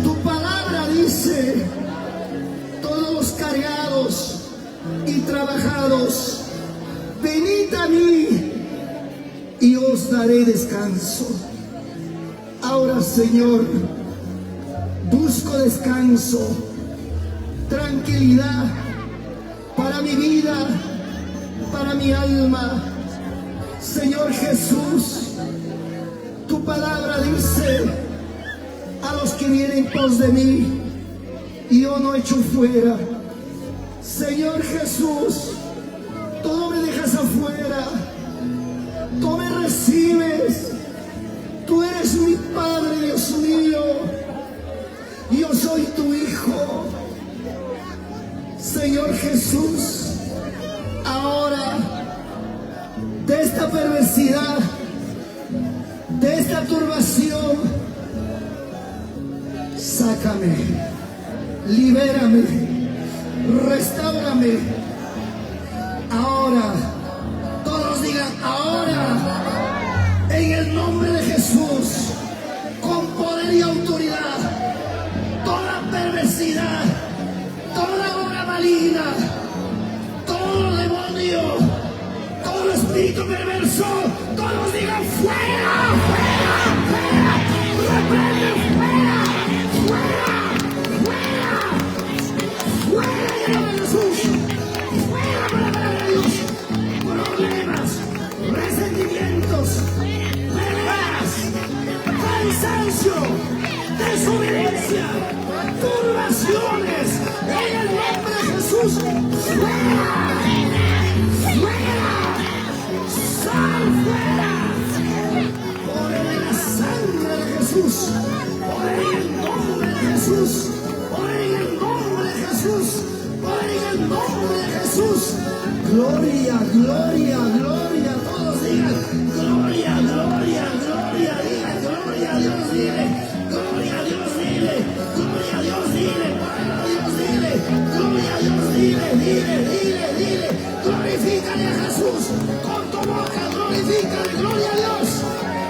Tu palabra dice, todos los cargados y trabajados, venid a mí y os daré descanso. Ahora, Señor, busco descanso, tranquilidad para mi vida, para mi alma. Señor Jesús, tu palabra dice a los que vienen pos de mí, yo no echo fuera. Señor Jesús, tú me dejas afuera, tú me recibes, tú eres mi Padre, Dios mío, yo soy tu Hijo. Señor Jesús, ahora de esta perversidad, de esta turbación, sácame, libérame, restáurame. Ahora, todos digan ahora, en el nombre de Jesús, con poder y autoridad, toda perversidad, toda obra maligna, todo demonio, todo espíritu perverso, todos digan fuera, fuera, fuera, reprende, fuera, fuera, fuera, fuera en el nombre de Jesús, fuera por la palabra de Dios, problemas, resentimientos, peleas, cansancio, desobediencia, turbaciones, en el nombre de Jesús, fuera, fuera, sal fuera, poder en la sangre de Jesús, poder en el nombre de Jesús, poder en el nombre de Jesús, poder en el nombre de Jesús. Gloria, gloria, gloria, todos digan, gloria, gloria, gloria, digan, gloria a Dios, dile, gloria a Dios, dile, gloria a Dios, dile, pueblo a Dios, dile, gloria a Dios, dile, dile, dile, dile, glorifícale a Jesús con tu boca, glorifícale, gloria a Dios,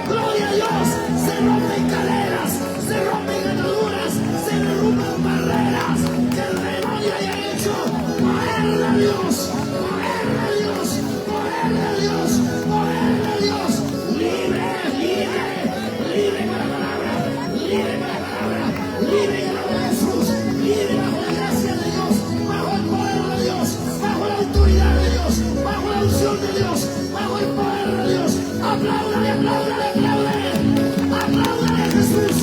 gloria a Dios, se rompen cadenas, se rompen ataduras, se derrumban barreras que el demonio haya hecho. Poder de Dios, poder de Dios, poder de Dios, poder de Dios, libre, libre, libre con la palabra, libre con la palabra, libre en el nombre de Jesús, libre bajo la gracia de Dios, bajo el poder de Dios, bajo la autoridad de Dios, bajo la unción de Dios, bajo el poder de Dios. Apláudale, apláudale, apláudale, apláudale a Jesús,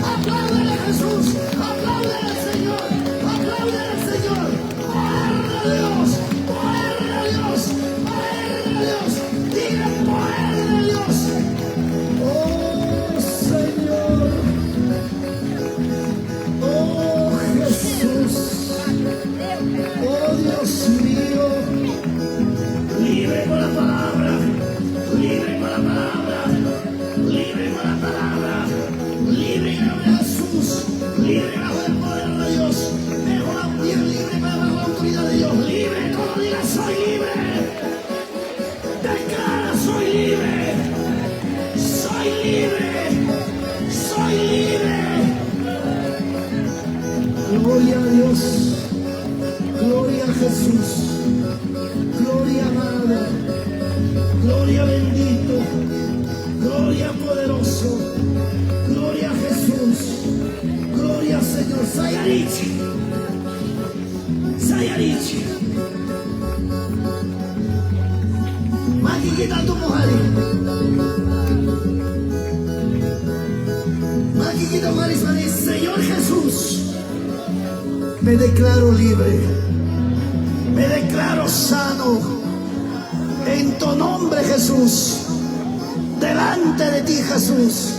apláudale a Jesús, apláudale al Señor, apláudale al Señor. Poder de Dios, poder de Dios, poder de Dios, diga poder de Dios. Oh Señor, oh Jesús, oh Dios mío, libre con la palabra, libre con la palabra, libre con la palabra, libre en el nombre de Jesús, libre bajo el poder de Dios, mejor bien libre bajo la autoridad de Dios, libre, todo diga soy libre, declara soy libre, soy libre, soy libre. Gloria a Dios, gloria a Jesús, gloria amada, gloria bendito, gloria poderoso, gloria a Jesús, gloria Señor. Sayarichi, Sayarichi, Makikita tu muhari, Makikita muhari, Señor Jesús, me declaro libre, me declaro sano, en tu nombre Jesús, delante de ti Jesús,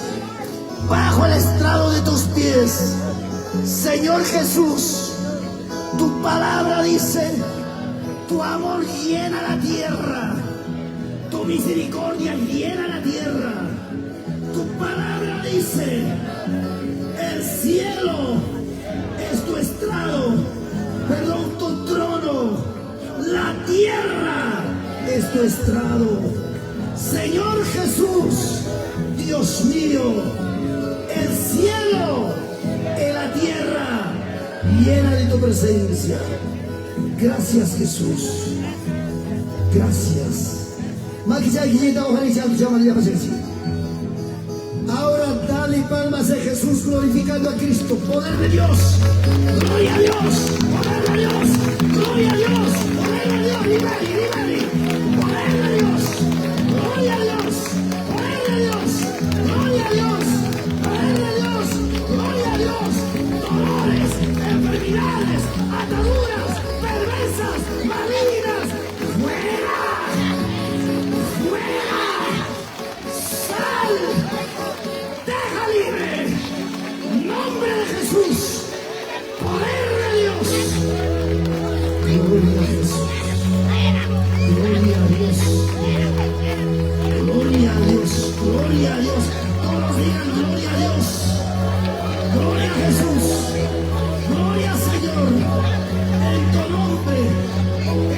bajo el estrado de tus pies, Señor Jesús, tu palabra dice, tu amor llena la tierra, Tu misericordia llena la tierra. Tu palabra dice, el cielo es tu estrado, perdón, tu trono. La tierra es tu estrado. Señor Jesús, Dios mío, el cielo y la tierra llena de tu presencia. Gracias, Jesús. Gracias. Ahora dale palmas a Jesús glorificando a Cristo. Poder de Dios. Gloria a Dios. Poder de Dios. Gloria a Dios. Poder de Dios. Libere, libere. Poder de Dios. Gloria a Dios. Poder de Dios. Gloria a Dios. Poder de Dios. Gloria a Dios. Dolores, enfermedades, ataduras, perversas, malignas. Fuera. Fuera. Sal. Deja libre. Nombre de Jesús. Poder de Dios. Gloria a Jesús. Gloria a Dios. Gloria a Dios. Gloria a Dios. Todos digan gloria a Dios. Gloria a Jesús. Gloria Señor. En tu nombre.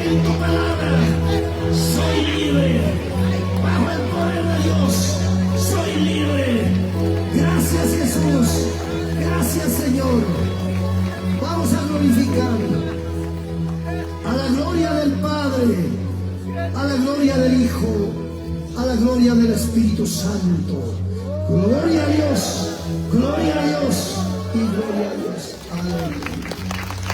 En tu palabra. Soy libre. Bajo el poder de Dios. Soy libre. Gracias, Jesús. Gracias, Señor. Vamos a glorificar a la gloria del Padre, a la gloria del Hijo, a la gloria del Espíritu Santo. Gloria a Dios, gloria a Dios y gloria a Dios. Aleluya.